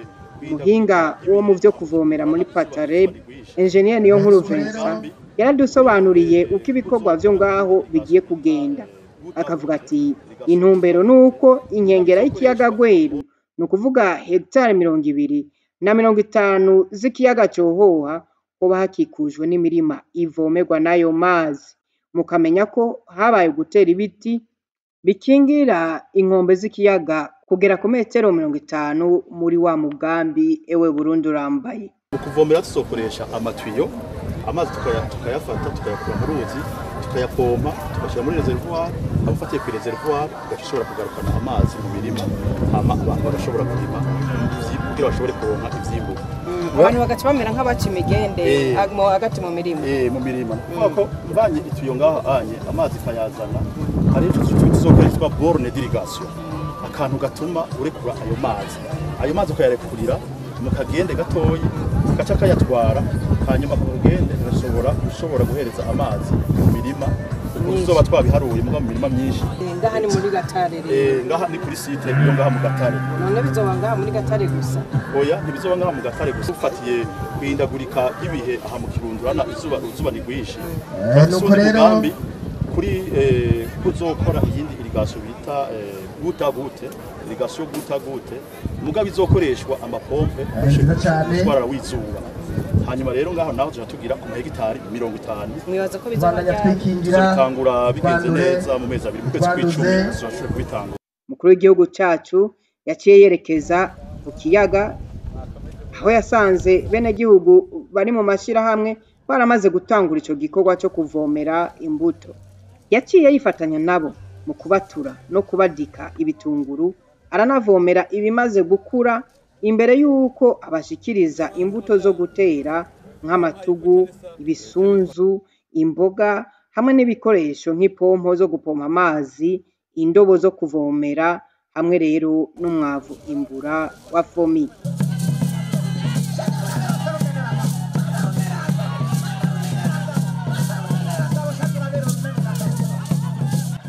Muhinga wo mu vyo kuvomera muri Patareb, Engineer Niyonkuru Vincent, yaradusobanuriye uko ibikorwa vyo ngaho bigiye kugenda. Akavuga ati intumbero nuko inkengera y'ikiyaga Gweru, ni ukuvuga hegitari 20 na 50 z'ikiyaga Cohoha, hoba hakikujwe n'imirima ivomerwa n'ayo mazi. Mukamenya ko habaye gutera ibiti bikingira inkombe z'ikiyaga kugera ku metero 50 muri wa mugambi ewe Burundi urambaye. Mu kuvomera tuzokoresha amatiyo, amazi tukayafata tukayakura mu ruzi, tukayapompa tugashyira muri reservoir, abafatiye ku reservoir tugashobora kugarukana amazi mu mirima, hama abantu bagashobora kurima kugira bashobore kuronka ivyimburwa. Abantu bagaca bamera nk'abaca imigende hagati mu mirima. Mu mirima. Kuko mvanye ituyo ngaho anye amazi kayazana, hari ico tuzokora cyitwa borne d'irrigation. Akantu gatuma urekura ayo mazi. Ayo mazi ukayarekurira mu kagende gatoyi gaca kayatwara, hanyuma ku rugende ushobora guhereza amazi mu mirima. Uzoba twabiharuye muga mu mirima myinshi. Ngaha ni muri Gatare rero. Ngaha ni kuri site yo ngaha mu Gatare. None bizoba ngaha muri Gatare gusa? Oya, ntibizoba ngaha mu Gatare gusa. Ufatiye kwindagurika y'ibihe aha mu Kirundo urana izuba ni rwinshi. Nuko rero kuri kuzokora iyindi irrigation bita goutte à goutte, irrigation goutte à goutte, mugabo izokoreshwa amapompe gutwara w'izuba. Hanyuma rero ngaho naho tugira ku mahegitari 50. Mwibaza ko bizotangura bigenze neza mu mezi abiri, mu kwezi kw'icumi tuzoshobora kubitangura. Mukuru w'igihugu cacu yaciye yerekeza ku kiyaga aho yasanze bene gihugu bari mu mashirahamwe baramaze gutangura ico gikorwa cyo kuvomera imbuto. Yaciye yifatanya nabo mu kubatura no kubadika ibitunguru, aranavomera ibimaze gukura imbere y'uko abashikiriza imbuto zo gutera nk'amatugu, ibisunzu, imboga hamwe n'ibikoresho nk'ipompo zo gupompa amazi, indobo zo kuvomera hamwe rero n'umwavu imbura wa fomi.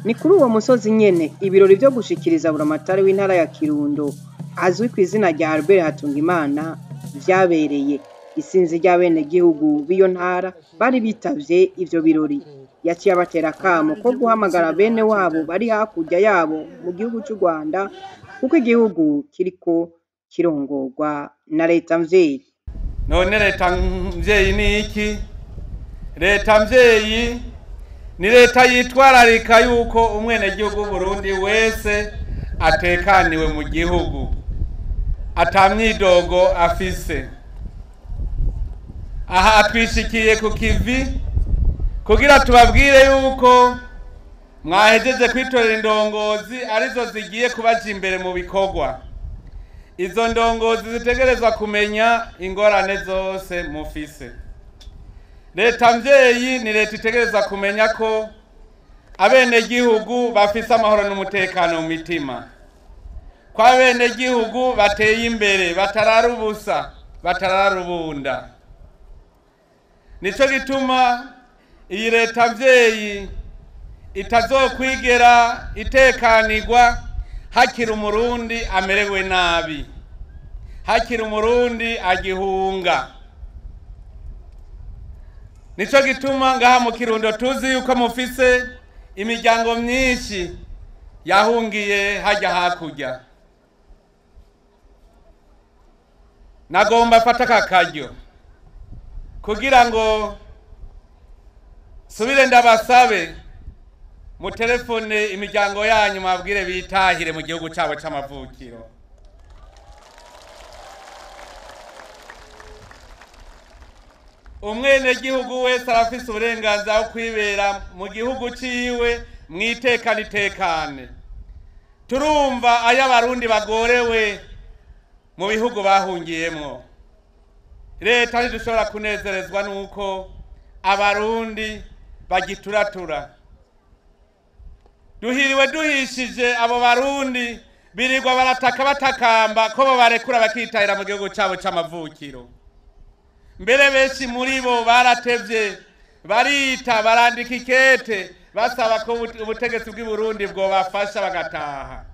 Ni kuri uwo musozi nyene ibirori vyo gushikiriza buramatari w'intara ya Kirundo azwi ku izina rya Albert Hatungimana vyabereye. Isinzi ry'abenegihugu b'iyo ntara bari bitavye ivyo birori. Yaciye abatera akamo ko guhamagara bene wabo bari hakurya yabo mu gihugu c'u Rwanda, kuko igihugu kiriko kirongorwa na leta mvyeyi. None leta mvyeyi ni iki? Leta mvyeyi ni leta yitwararika yuko umwenegihugu w'Uburundi wese atekaniwe mu gihugu, atamyidogo afise. Aha atwishikiye ku kivi kugira tubabwire yuko mwahejeje kwitorera indongozi arizo zigiye kubaja imbere mu bikorwa. Izo ndongozi zitegerezwa kumenya ingorane zose mufise. Leta mvyeyi ni leta itegerezwa kumenya ko abenegihugu bafise amahoro n'umutekano mu mitima, ko abenegihugu bateye imbere, batarara ubusa, batarara ubunda. Nico gituma iyi leta mvyeyi itazokwigera itekanirwa hakiri umurundi amerewe nabi, hakiri umurundi agihunga. Nico gituma ngaha mu Kirundo tuzi yuko mufise imiryango myinshi yahungiye hajya hakurya. Nagomba fata aka karyo kugira ngo subire ndabasabe mu telefone imiryango yanyu mabwire bitahire mu gihugu cabo c'amavukiro. Umwenegihugu wese arafise uburenganzira bwo kwibera mu gihugu ciwe mwitekane itekane. Turumva ayo abarundi bagorewe mu bihugu bahungiyemwo. Leta ntidushobora kunezerezwa nuko abarundi bagituratura. Duhiriwe duhishije abo barundi birirwa barataka batakamba ko babarekura bakitahira mu gihugu cabo c'amavukiro. Mbere benshi muri bo baratevye, barita, barandika ikete basaba ko ubutegetsi bw'i Burundi bwobafasha bagataha.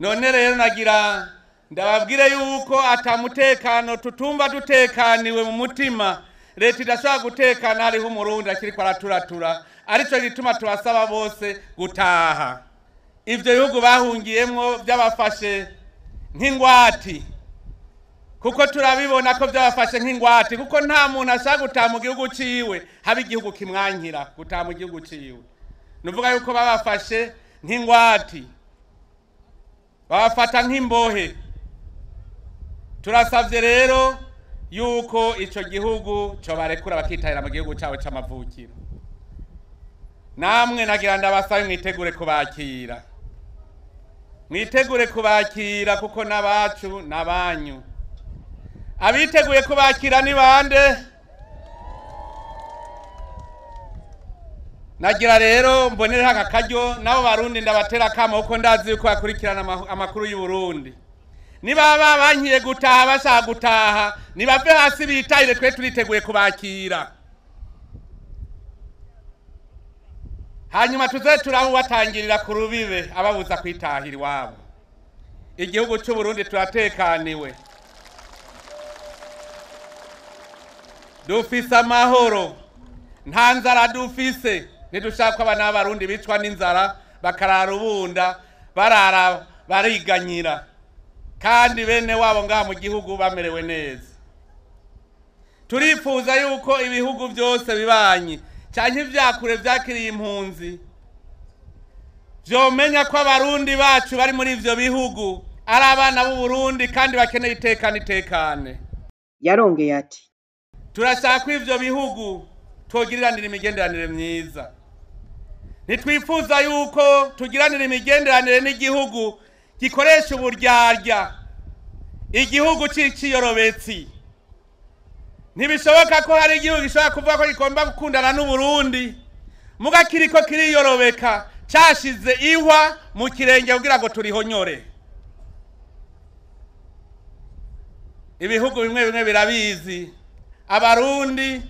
None rero nagira ndababwire yuko atamutekano tutumva dutekaniwe mu mutima. Leta idashobora gutekana hariho umurundi akiriko araturatura, arico gituma tubasaba bose gutaha. Ivyo bihugu bahungiyemwo vyabafashe nk'ingwati, kuko turabibona ko byabafashe nk'ingwate, kuko nta muntu ashaka gutaha mu gihugu ciwe haba igihugu kimwankira gutaha mu gihugu ciwe. Nuvuga yuko babafashe nk'ingwati, babafata nk'imbohe. Turasavye rero yuko ico gihugu co barekura bakitahira mu gihugu cabo c'amavukiro. Namwe nagira ndabasabe mwitegure kubakira, mwitegure kubakira kuko n'abacu n'abanyu. Abiteguye kubakira ni bande? Nagira rero mbonere haka karyo nabo barundi ndabatera kamo kuko ndazi yuko bakurikirana amakuru y'u Burundi. Niba babankiye gutaha bashaka gutaha, nibave hasi bitahire, twe turiteguye kubakira. Hanyuma tuze turahubatangirira ku rubibe ababuza kwitahira iwabo. Igihugu cy'u Burundi turatekaniwe, dufise amahoro, nta nzara dufise. Ntidushaka ko abana b'abarundi bicwa n'inzara, bakarara ubunda barara bariganyira kandi bene wabo ngaha mu gihugu bamerewe neza. Turifuza yuko ibihugu byose bibanyi canke ivyakure vyakiriye impunzi vyomenya ko abarundi bacu bari muri ivyo bihugu ari abana b'u Burundi kandi bakeneye itekane itekane. Yarongeye ati turashaka ko ivyo bihugu twogiriranira imigenderanire myiza. Ntitwifuza yuko tugiranira imigenderanire n'igihugu gikoresha uburyarya, igihugu c'ikiyorobetsi. Ntibishoboka ko hari igihugu gishobora kuvuga ko gigomba gukundana n'Uburundi muga kiriko kiriyorobeka cashize ihwa mu kirenge kugira ngo turihonyore. Ibihugu bimwe bimwe birabizi. Abarundi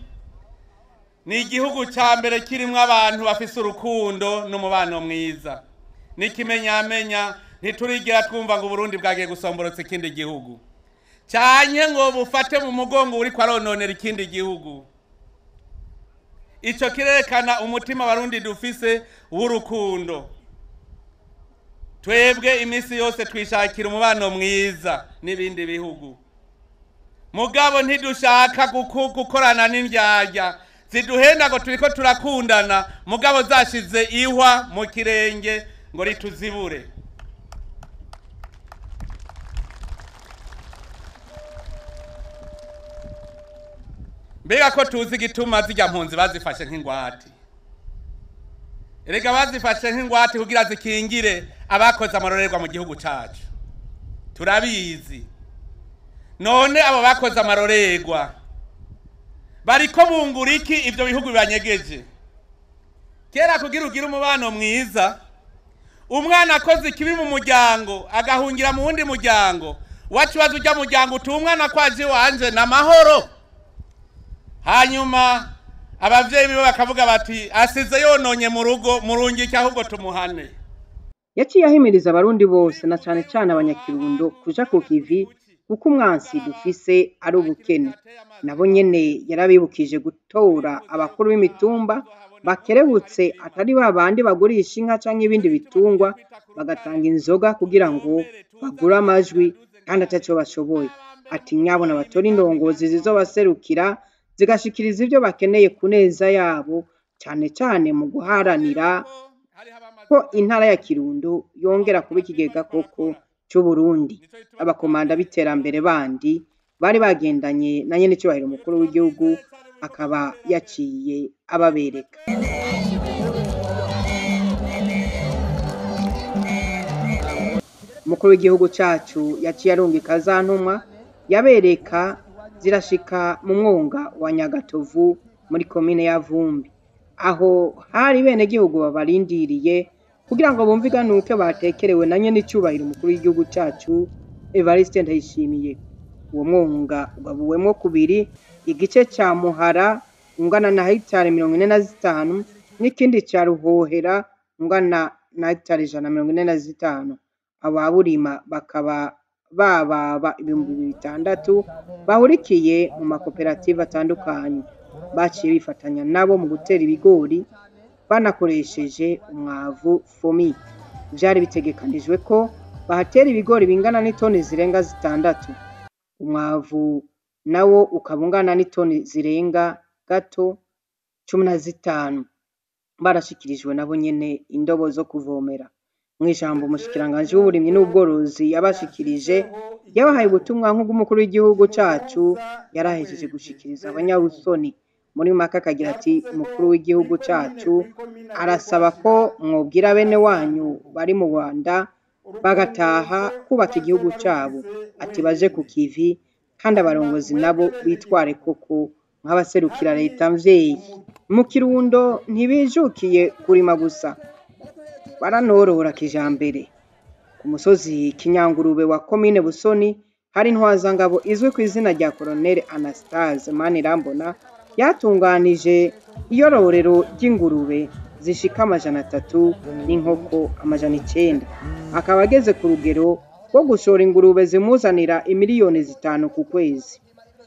ni igihugu ca mbere kirimwo abantu bafise urukundo n'umubano mwiza. N'ikimenyamenya ntiturigira twumva ngo Uburundi bwagiye gusomborotsa ikindi gihugu canke ngo bufate mu mugongo uriko arononera ikindi gihugu. Ico kirerekana umutima Abarundi dufise w'urukundo. Twebwe imisi yose twishakira umubano mwiza n'ibindi bihugu, mugabo ntidushaka gukorana n'indyarya ziduhenda ngo turiko turakundana, mugabo zashize ihwa mu kirenge ngo rituzibure. Mbega ko tuzi igituma zirya mpunzi bazifashe nk'ingwate? Erega bazifashe nk'ingwate kugira zikingire abakoze amarorerwa mu gihugu cacu. Turabizi. None abo bakoze amarorerwa bariko bungura iki ivyo bihugu bibanyegeje? Kera kugira ugire umubano mwiza, umwana akoze ikibi mu muryango agahungira mu wundi muryango, wacibaza urya muryango uti umwana kwaje wanje na mahoro. Hanyuma abavyeyi biwe bakavuga bati asize yononye mu rugo murungike ahubwo tumuhane. Yaciye ahimiriza abarundi bose na cane cane abanyakirundo kuja ku kivi kuko umwansi dufise ari ubukene. Nabo nyene yarabibukije gutora abakuru b'imitumba bakerebutse, atari babandi bagurisha inka canke ibindi bitungwa bagatanga inzoga kugira ngo bagure amajwi kandi ataco bashoboye. Ati nyabona batora indongozi zizobaserukira zigashikiriza ivyo bakeneye ku neza yabo, cane cane mu guharanira ko intara ya Kirundo yongera kuba ikigega koko c'Uburundi. Abakomanda b'iterambere bandi bari bagendanye na nyenecubahiro umukuru w'igihugu akaba yaciye ababereka. Umukuru w'igihugu cacu yaciye arungika za ntumwa yabereka zirashika mu mwonga wa Nyagatovu muri komine ya Vumbi, aho hari bene gihugu babarindiriye kugira ngo bumve iganuke batekerewe na nyenecubahiro umukuru w'igihugu cacu Evariste Ndayishimiye. Uwo mwonga ugabuwemwo kubiri, igice ca Muhara ungana na hegitari 45 n'ikindi ca Ruhohera ungana na hegitari 145. Ababurima bakaba bababa 6000 bahurikiye mu makoperative atandukanye. Baciye bifatanya nabo mu gutera ibigori banakoresheje umwavu fomi. Vyari bitegekanijwe ko bahatera ibigori bingana n'itoni zirenga 6, umwavu nawo ukaba ungana n'itoni zirenga gato 15. Barashikirijwe nabo nyene indobo zo kuvomera. Mw'ijambo umushikiranganji w'uburimyi n'ubworozi yabashikirije, yabahaye ubutumwa nk'ubw'umukuru w'igihugu cacu yarahejeje gushikiriza abanyarusoni. Muri make akagira ati umukuru w'igihugu cacu arasaba ko mwobwira bene wanyu bari mu Rwanda bagataha kubaka igihugu cabo, ati baje ku kivi kandi abarongozi nabo bitware koko nk'abaserukira leta mvyeyi. Mu Kirundo ntibijukiye kurima gusa, baranorora kijambere. Ku musozi Kinyangurube wa komine Busoni hari intwazangabo izwi ku izina rya Colonel Anastase Manirambona yatunganije iyororero ry'ingurube zishika 300 n'inkoko 900, akaba ageze ku rugero rwo gushora ingurube zimuzanira imiliyoni 5 ku kwezi.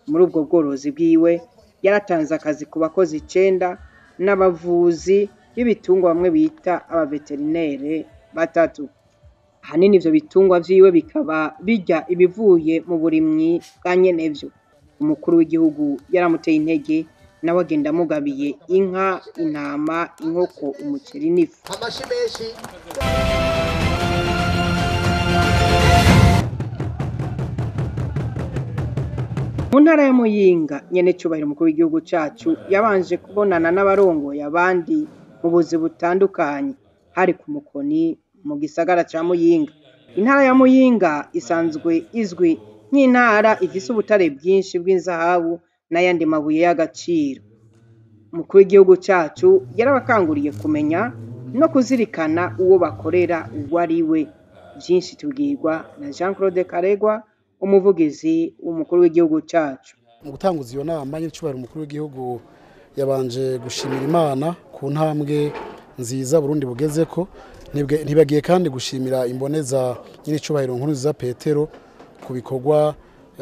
Muri ubwo bworozi bwiwe yaratanze akazi ku bakozi 9 n'abavuzi b'ibitungwa bamwe bita abaveterinere batatu. Ahanini ivyo bitungwa vyiwe bikaba birya ibivuye mu burimyi bwa nyenevyo. Umukuru w'igihugu yaramuteye intege, nawe agenda amugabiye inka, intama, inkoko, umuceri n'ifu. Amashi menshi. Mu ntara ya Muyinga, nyenecubahiro umukuru w'igihugu cacu yabanje kubonana n'abarongoye abandi mu buzi butandukanye, hari ku Mukoni mu gisagara ca Muyinga. Intara ya Muyinga isanzwe izwi nk'intara ifise ubutare bwinshi bw'inzahabu n'ayandi mabuye y'agaciro. Umukuru w'igihugu cacu yarabakanguriye kumenya no kuzirikana uwo bakorera uwo ari we. Vyinshi tubwirwa na Jean Claude Karegwa, umuvugizi w'umukuru w'igihugu cacu. Mu gutanguza iyo nama, nyiricubahiro umukuru w'igihugu yabanje gushimira Imana ku ntambwe nziza Burundi bugezeko. Ntibagiye kandi gushimira imboneza nyiricubahiro Nkurunziza Petero ku bikorwa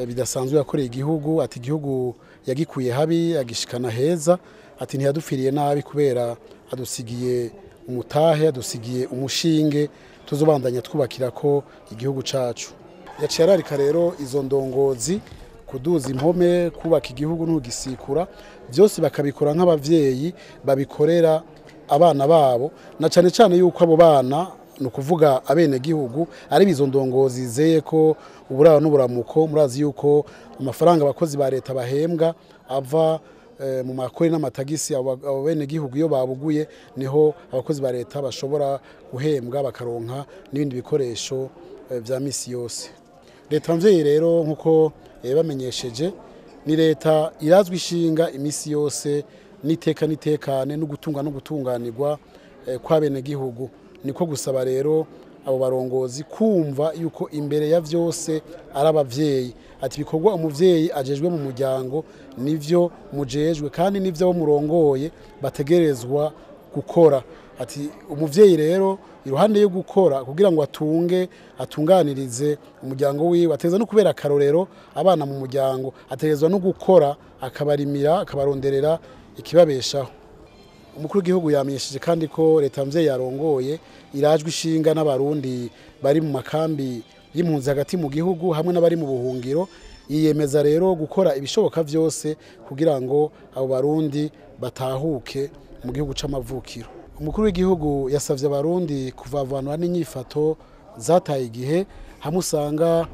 bidasanzwe yakoreye igihugu. Ati igihugu yagikuye habi agishikana heza, ati ntiyadupfiriye nabi kubera adusigiye umutahe, adusigiye umushinge tuzobandanya twubakira ko igihugu cacu. Yaciye ararika rero izo ndongozi kuduza impome, kubaka igihugu n'ugisikura, byose bakabikora nk'abavyeyi babikorera abana babo, na cane cane yuko abo bana, ni ukuvuga abenegihugu, ari bizo ndongozi zizeye ko uburaro n'uburamuko. Murazi yuko amafaranga abakozi ba leta bahembwa ava mu makori n'amatagisi. Abo benegihugu iyo babuguye niho abakozi ba leta bashobora guhembwa, bakaronka n'ibindi bikoresho vya misi yose. Leta mvyeyi rero, nkuko bamenyesheje, ni leta irazwi ishinga imisi yose n'iteka n'itekane no gutunga no gutunganirwa kw'abenegihugu. Niko gusaba rero abo barongozi kumva yuko imbere ya vyose ari abavyeyi. Ati ibikorwa umuvyeyi ajejwe mu muryango nivyo mujejwe, kandi nivyo abo murongoye bategerezwa gukora. Ati umuvyeyi rero iruhande yo gukora kugira ngo atunge atunganirize umuryango wiwe, ategerezwa no kubera akarorero abana mu muryango, ategerezwa no gukora akabarimira, akabaronderera ikibabeshaho. Umukuru w'igihugu yamenyesheje kandi ko leta mvyeyi yarongoye irajwe ishinga n'abarundi bari mu makambi y'impunzi hagati mu gihugu hamwe n'abari mu buhungiro. Yiyemeza rero gukora ibishoboka vyose kugira ngo abo barundi batahuke mu gihugu c'amavukiro. Umukuru w'igihugu yasavye abarundi kuvavanura n'inyifato zataye igihe, hamwe usanga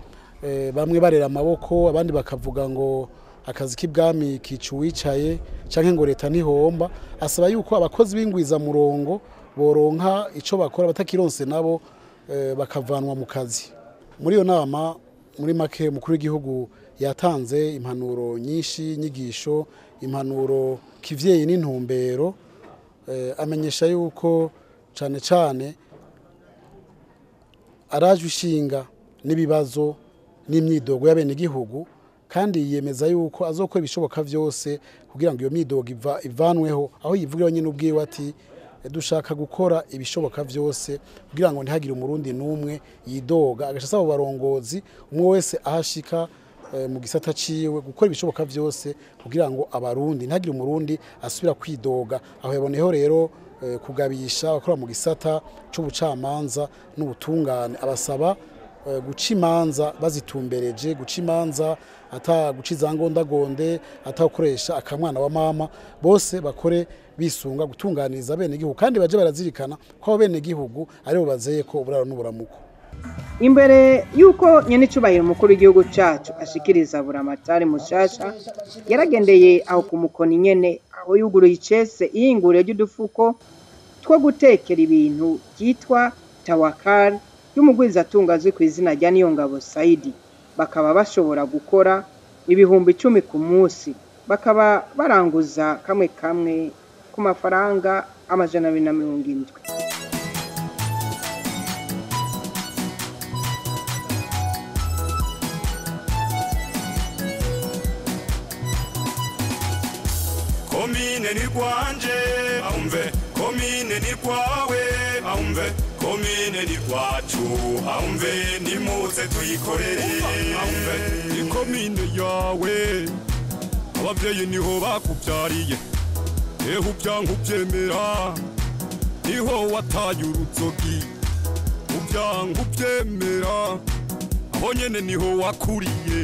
bamwe barera amaboko, abandi bakavuga ngo akazi k'ibwami kica uwicaye, canke ngo leta ntihomba. Asaba yuko abakozi b'ingwiza murongo boronka ico bakora, batakironse nabo bakavanwa mu kazi. Muri iyo nama, muri make, umukuru w'igihugu yatanze impanuro nyinshi, inyigisho, impanuro kivyeyi n'intumbero. Amenyesha yuko cane cane arajwe ishinga n'ibibazo n'imyidogo y'abenegihugu, kandi yiyemeza yuko azokora ibishoboka vyose kugira ngo iyo myidogo ivanweho. Aho yivugira nyine ubwiwe ati dushaka gukora ibishoboka vyose kugira ngo ntihagire umurundi n'umwe yidoga. Agaca asaba abarongozi umwe wese ahashika mu gisata ciwe gukora ibishoboka vyose kugira ngo abarundi ntihagire umurundi asubira kwidoga. Aho yaboneyeho rero kugabisha abakora mu gisata c'ubucamanza n'ubutungane, abasaba guca imanza bazitumbereje, guca imanza ata guca izangondagonde, atakoresha akamwana wa mama, bose bakore bisunga gutunganiriza abenegihugu, kandi baje barazirikana ko abo benegihugu aribo bazeye ko uburaro n'uburamuko. Imbere yuko nyenecubahiro umukuru w'igihugu cacu ashikiriza buramatari mushasha, yaragendeye aho ku Mukoni nyene, aho yuguruye icese ihinguriro ry'udufuko two gutekera ibintu ryitwa Tawakal y'umugwizatunga azwi ku izina rya Niyongabo Saidi. Bakaba bashobora gukora 10,000 ku munsi, bakaba baranguza kamwe kamwe ku mafaranga 270. Komine ni kwanje, aumve, komine ni kwawe, aumve, komine ni kwacu, aumve, nimuze tuyikorere, aumve, ni komine yawe, abavyeyi niho bakuvyariye, ehe uvyanka uvyemera, Niho wataye uruzogi ubyanga ubyemera, aho nyene niho wakuriye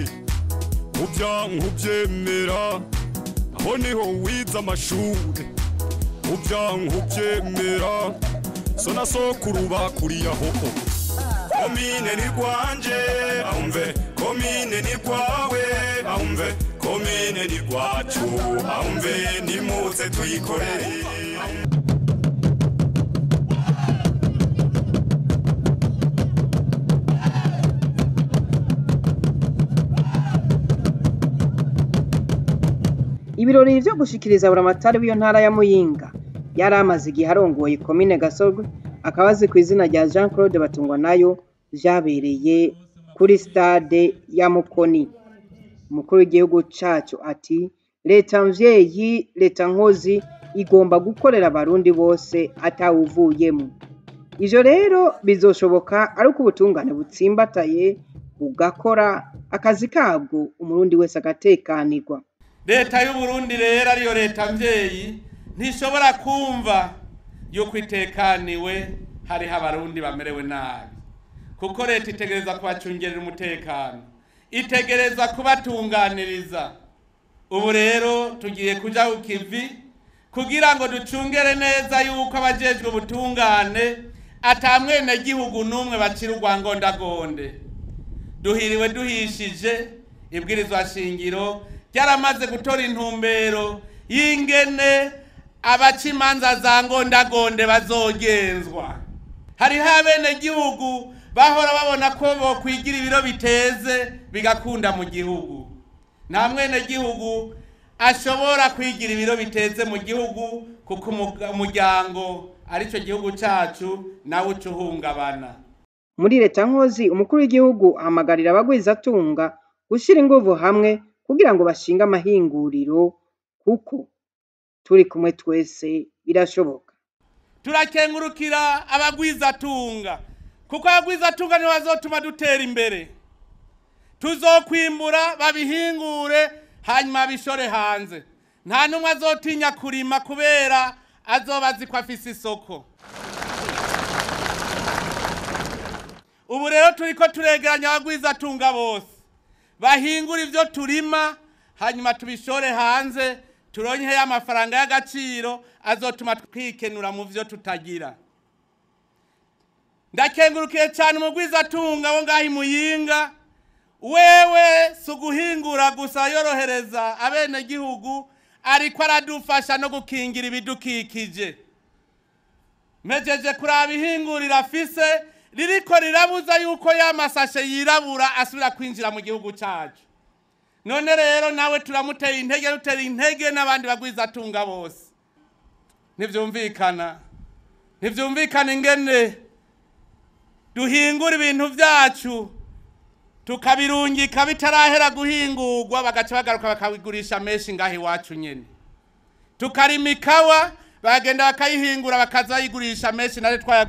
ubyanga ubyemera, aho niho wize amashure ubyanga ubyemera, so na sokuru bakuriye aho. Komine ni rwanje ahumve, komine ni rwawe ahumve, komine ni rwacu ahumve, nimuze tuyikorere. Ibirori vyo gushikiriza buramatari w'iyo ntara ya Muyinga yari amaze igihe arongoye komine Gasorwe, akaba azi ku izina rya Jean Claude Batungwanayo, vyabereye kuri stade ya Mukoni. Umukuru w'igihugu cacu ati leta mvyeyi, leta nkozi igomba gukorera abarundi bose atawuvuyemo. Ivyo rero bizoshoboka ari uko ubutungane butsimbataye bugakora akazi kabwo, umurundi wese agatekanirwa. Leta y'Uburundi rero ariyo leta mvyeyi ntishobora kumva yuko itekaniwe hariho abarundi bamerewe nabi, kuko leta itegereza kubacungerera umutekano, itegereza kubatunganiriza. Ubu rero tugiye kuja ku kivi kugira ngo ducungere neza yuko abajejwe ubutungane ata mwenegihugu n'umwe bacira urwangondagonde. Duhiriwe duhishije, ibwirizwa shingiro ryaramaze gutora intumbero y'ingene abaca imanza za ngondagonde bazogenzwa. Hariho abenegihugu bahora babona ko bokwigira ibiro biteze bigakunda mu gihugu. Nta mwenegihugu ashobora kwigira ibiro biteze mu gihugu, kuko umuryango arico gihugu cacu nawe uca uhungabana. Muri leta nkozi, umukuru w'igihugu ahamagarira abagwizatunga gushira inguvu hamwe kugira ngo bashinge amahinguriro, kuko turi kumwe twese birashoboka. Turakengurukira abagwizatunga, kuko abagwizatunga nibo bazotuma dutera imbere. Tuzokwimbura babihingure hanyuma bishore hanze. Nta numwe azotinya kurima kubera azoba azi ko afise isoko. Ubu rero turiko turegeranya abagwizatunga bose bahingura ivyo turima, hanyuma tubishore hanze, turonke amafaranga y'agaciro azotuma twikenura mu vyo tutagira. Ndakengurukiye cyane umugwizatunga wo ngaho Muyinga, wewe si uguhingura gusa yorohereza abenegihugu, ariko aradufasha no gukingira ibidukikije. Mejeje kuraba ihinguriro afise ririko rirabuza yuko ya masashe yirabura asubira kwinjira mu gihugu cacu. None rero nawe turamuteye intege, dutera intege n'abandi bagwizatunga bose. Ntivyumvikana, ntivyumvikana ingene duhingura ibintu vyacu tukabirungika bitarahera guhingurwa, bagaca bagaruka bakabigurisha menshi ngaho iwacu nyene. Tukarima ikawa bagenda bakayihingura bakaza bayigurisha menshi, natwe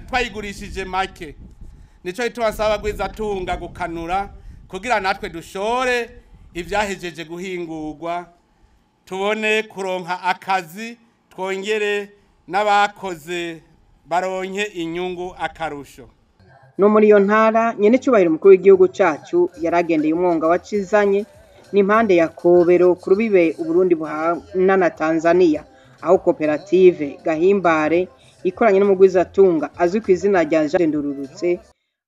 twayigurishije make. Nico gituma nsaba abagwizatunga gukanura kugira natwe dushore ivyahejeje guhingurwa, tubone kuronka akazi, twongere n'abakoze baronke inyungu akarusho. No muri iyo ntara nyene cyubahiro umukuru w'igihugu cacu yaragendeye umwonga wa Cizanye n'impande ya Kobero ku rubibe Uburundi buhana na Tanzania, aho koperative Gahimbare ikoranye n'umugwizatunga azwi ku izina rya Jean Ndururutse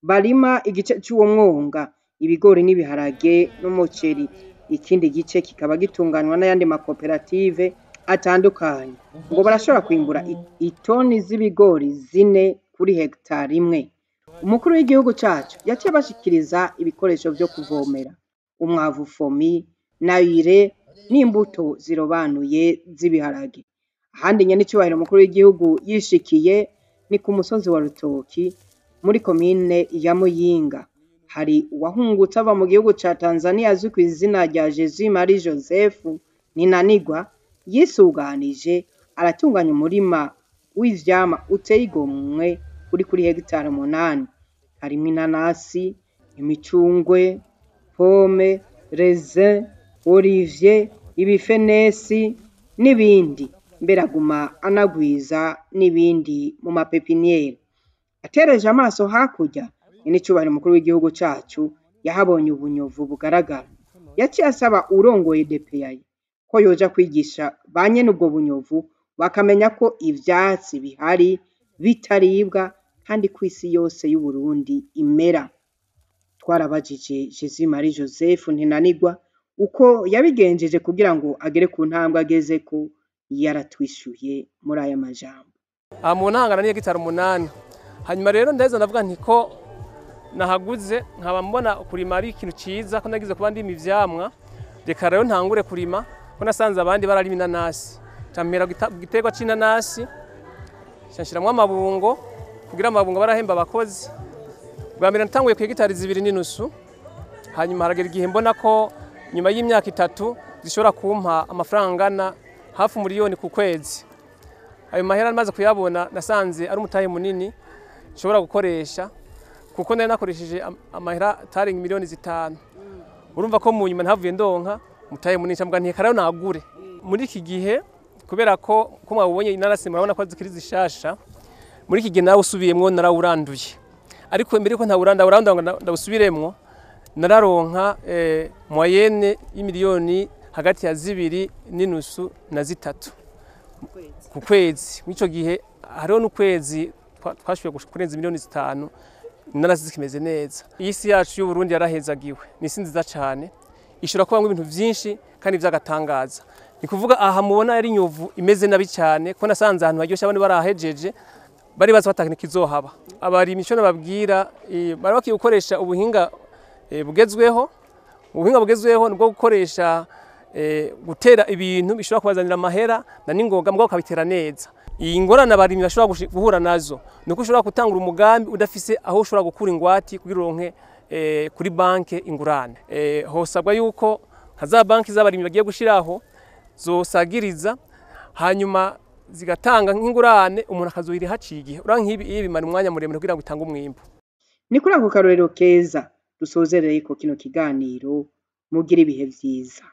barima igice c'uwo mwonga ibigori n'ibiharage n'umuceri, ikindi gice kikaba gitunganywa n'ayandi makoperative atandukanye. Ngo barashobora kwimbura itoni z'ibigori 4 kuri hegitari imwe. Umukuru w'igihugu cacu yaciye abashikiriza ibikoresho vyo kuvomera, umwavu fomi na ire n'imbuto zirobanuye z'ibiharage. Ahandi nyene icubahiro umukuru w'igihugu yishikiye ni ku musozi wa Rutoki muri komine ya Muyinga. Hari uwahungutse ava mu gihugu ca Tanzania azwi ku izina rya Jesus Marie Joseph Ninanigwa, yisuganije aratunganya umurima w'ivyama uteye igomwe uri kuri hegitari 8. Harimwo inanasi, imicungwe, pome, raisin, olivier, ibifenesi n'ibindi. Mbere aguma anagwiza n'ibindi mu mapepiniyeri. Atereje amaso hakurya, nyenicubahiro umukuru w'igihugu cacu yahabonye ubunyovu bugaragara. Yaciye asaba uwurongoye DPAE ko yoja kwigisha ba nyene ubwo bunyovu bakamenya ko ivyatsi bihari bitaribwa kandi ko isi yose y'Uburundi imera. Twarabajije Jesus Marie Joseph Ntinanigwa uko yabigenjeje kugira ngo agere ku ntambwe agezeko, yaratwishuye muri aya majambo. Aha mu ntangana ni hegitari 8. Hanyuma rero ndaheza ndavuga nti ko nahaguze nkaba mbona kurima ari ikintu ciza, ko nagize kuba ndima ivyamwa, reka rero ntangure kurima, ko nasanze abandi bararima inanasi. Nca mpera igiterwa c'inanasi, nca nshiramwo amabungo, kugira amabungo barahemba abakozi. Bwa mbere natanguye ku hegitari 2.5, hanyuma haragera igihe mbona ko nyuma y'imyaka 3 zishobora kumpa amafaranga angana hafi 1 miliyoni ku kwezi. Ayo mahera maze kuyabona nasanze ari umutahe munini nshobora gukoresha, kuko nari nakoresheje amahera atarenga miliyoni 5. Urumva ko mu nyuma ntavuye ndonka umutahe munini, nca nti reka rero nagure. Muri iki gihe, kubera ko mwabonye inanasi, murabona ko zikiri zishasha, muri iki gihe nawe usubiyemwo narawuranduye. Ariko mbere yuko ntawuranda uranda ngo ndawusubiremwo, nararonka moyenne y'imiliyoni hagati ya 2.5 na 3 ku kwezi. Mw'ico gihe hariho n'ukwezi twashoboye kurenza miliyoni 5 inanasi zikimeze neza. Iyi si yacu y'Uburundi yarahezagiwe, ni isi nziza cane, ishobora kubamwo ibintu vyinshi kandi vy'agatangaza. Ni kuvuga aha mubona ari inyovu imeze nabi cyane, ko nasanze ahantu haryoshe abandi barahejeje bari bazi ko ata kintu kizohaba. Abarimyi ico nababwira, bari bakwiye gukoresha ubuhinga bugezweho. Ubuhinga bugezweho nibwo gukoresha gutera ibintu bishobora kubazanira amahera na n'ingoga, mugabo ukabitera neza. Iyi ngorane abarimyi bashobora guhura nazo ni uko ushobora gutangura umugambi udafise aho ushobora gukura ingwati kugira uronke kuri banke ingurane. Hosabwa yuko nka za banki z'abarimyi bagiye gushiraho zosagiriza, hanyuma zigatanga nk'ingurane, umuntu akazoyiriha haciye igihe. Urabona nk'ibi iyo bimara umwanya muremure kugira ngo itange umwimbu. Ni kuri ako karorero keza dusozereye ko kino kiganiro. Mugire ibihe vyiza.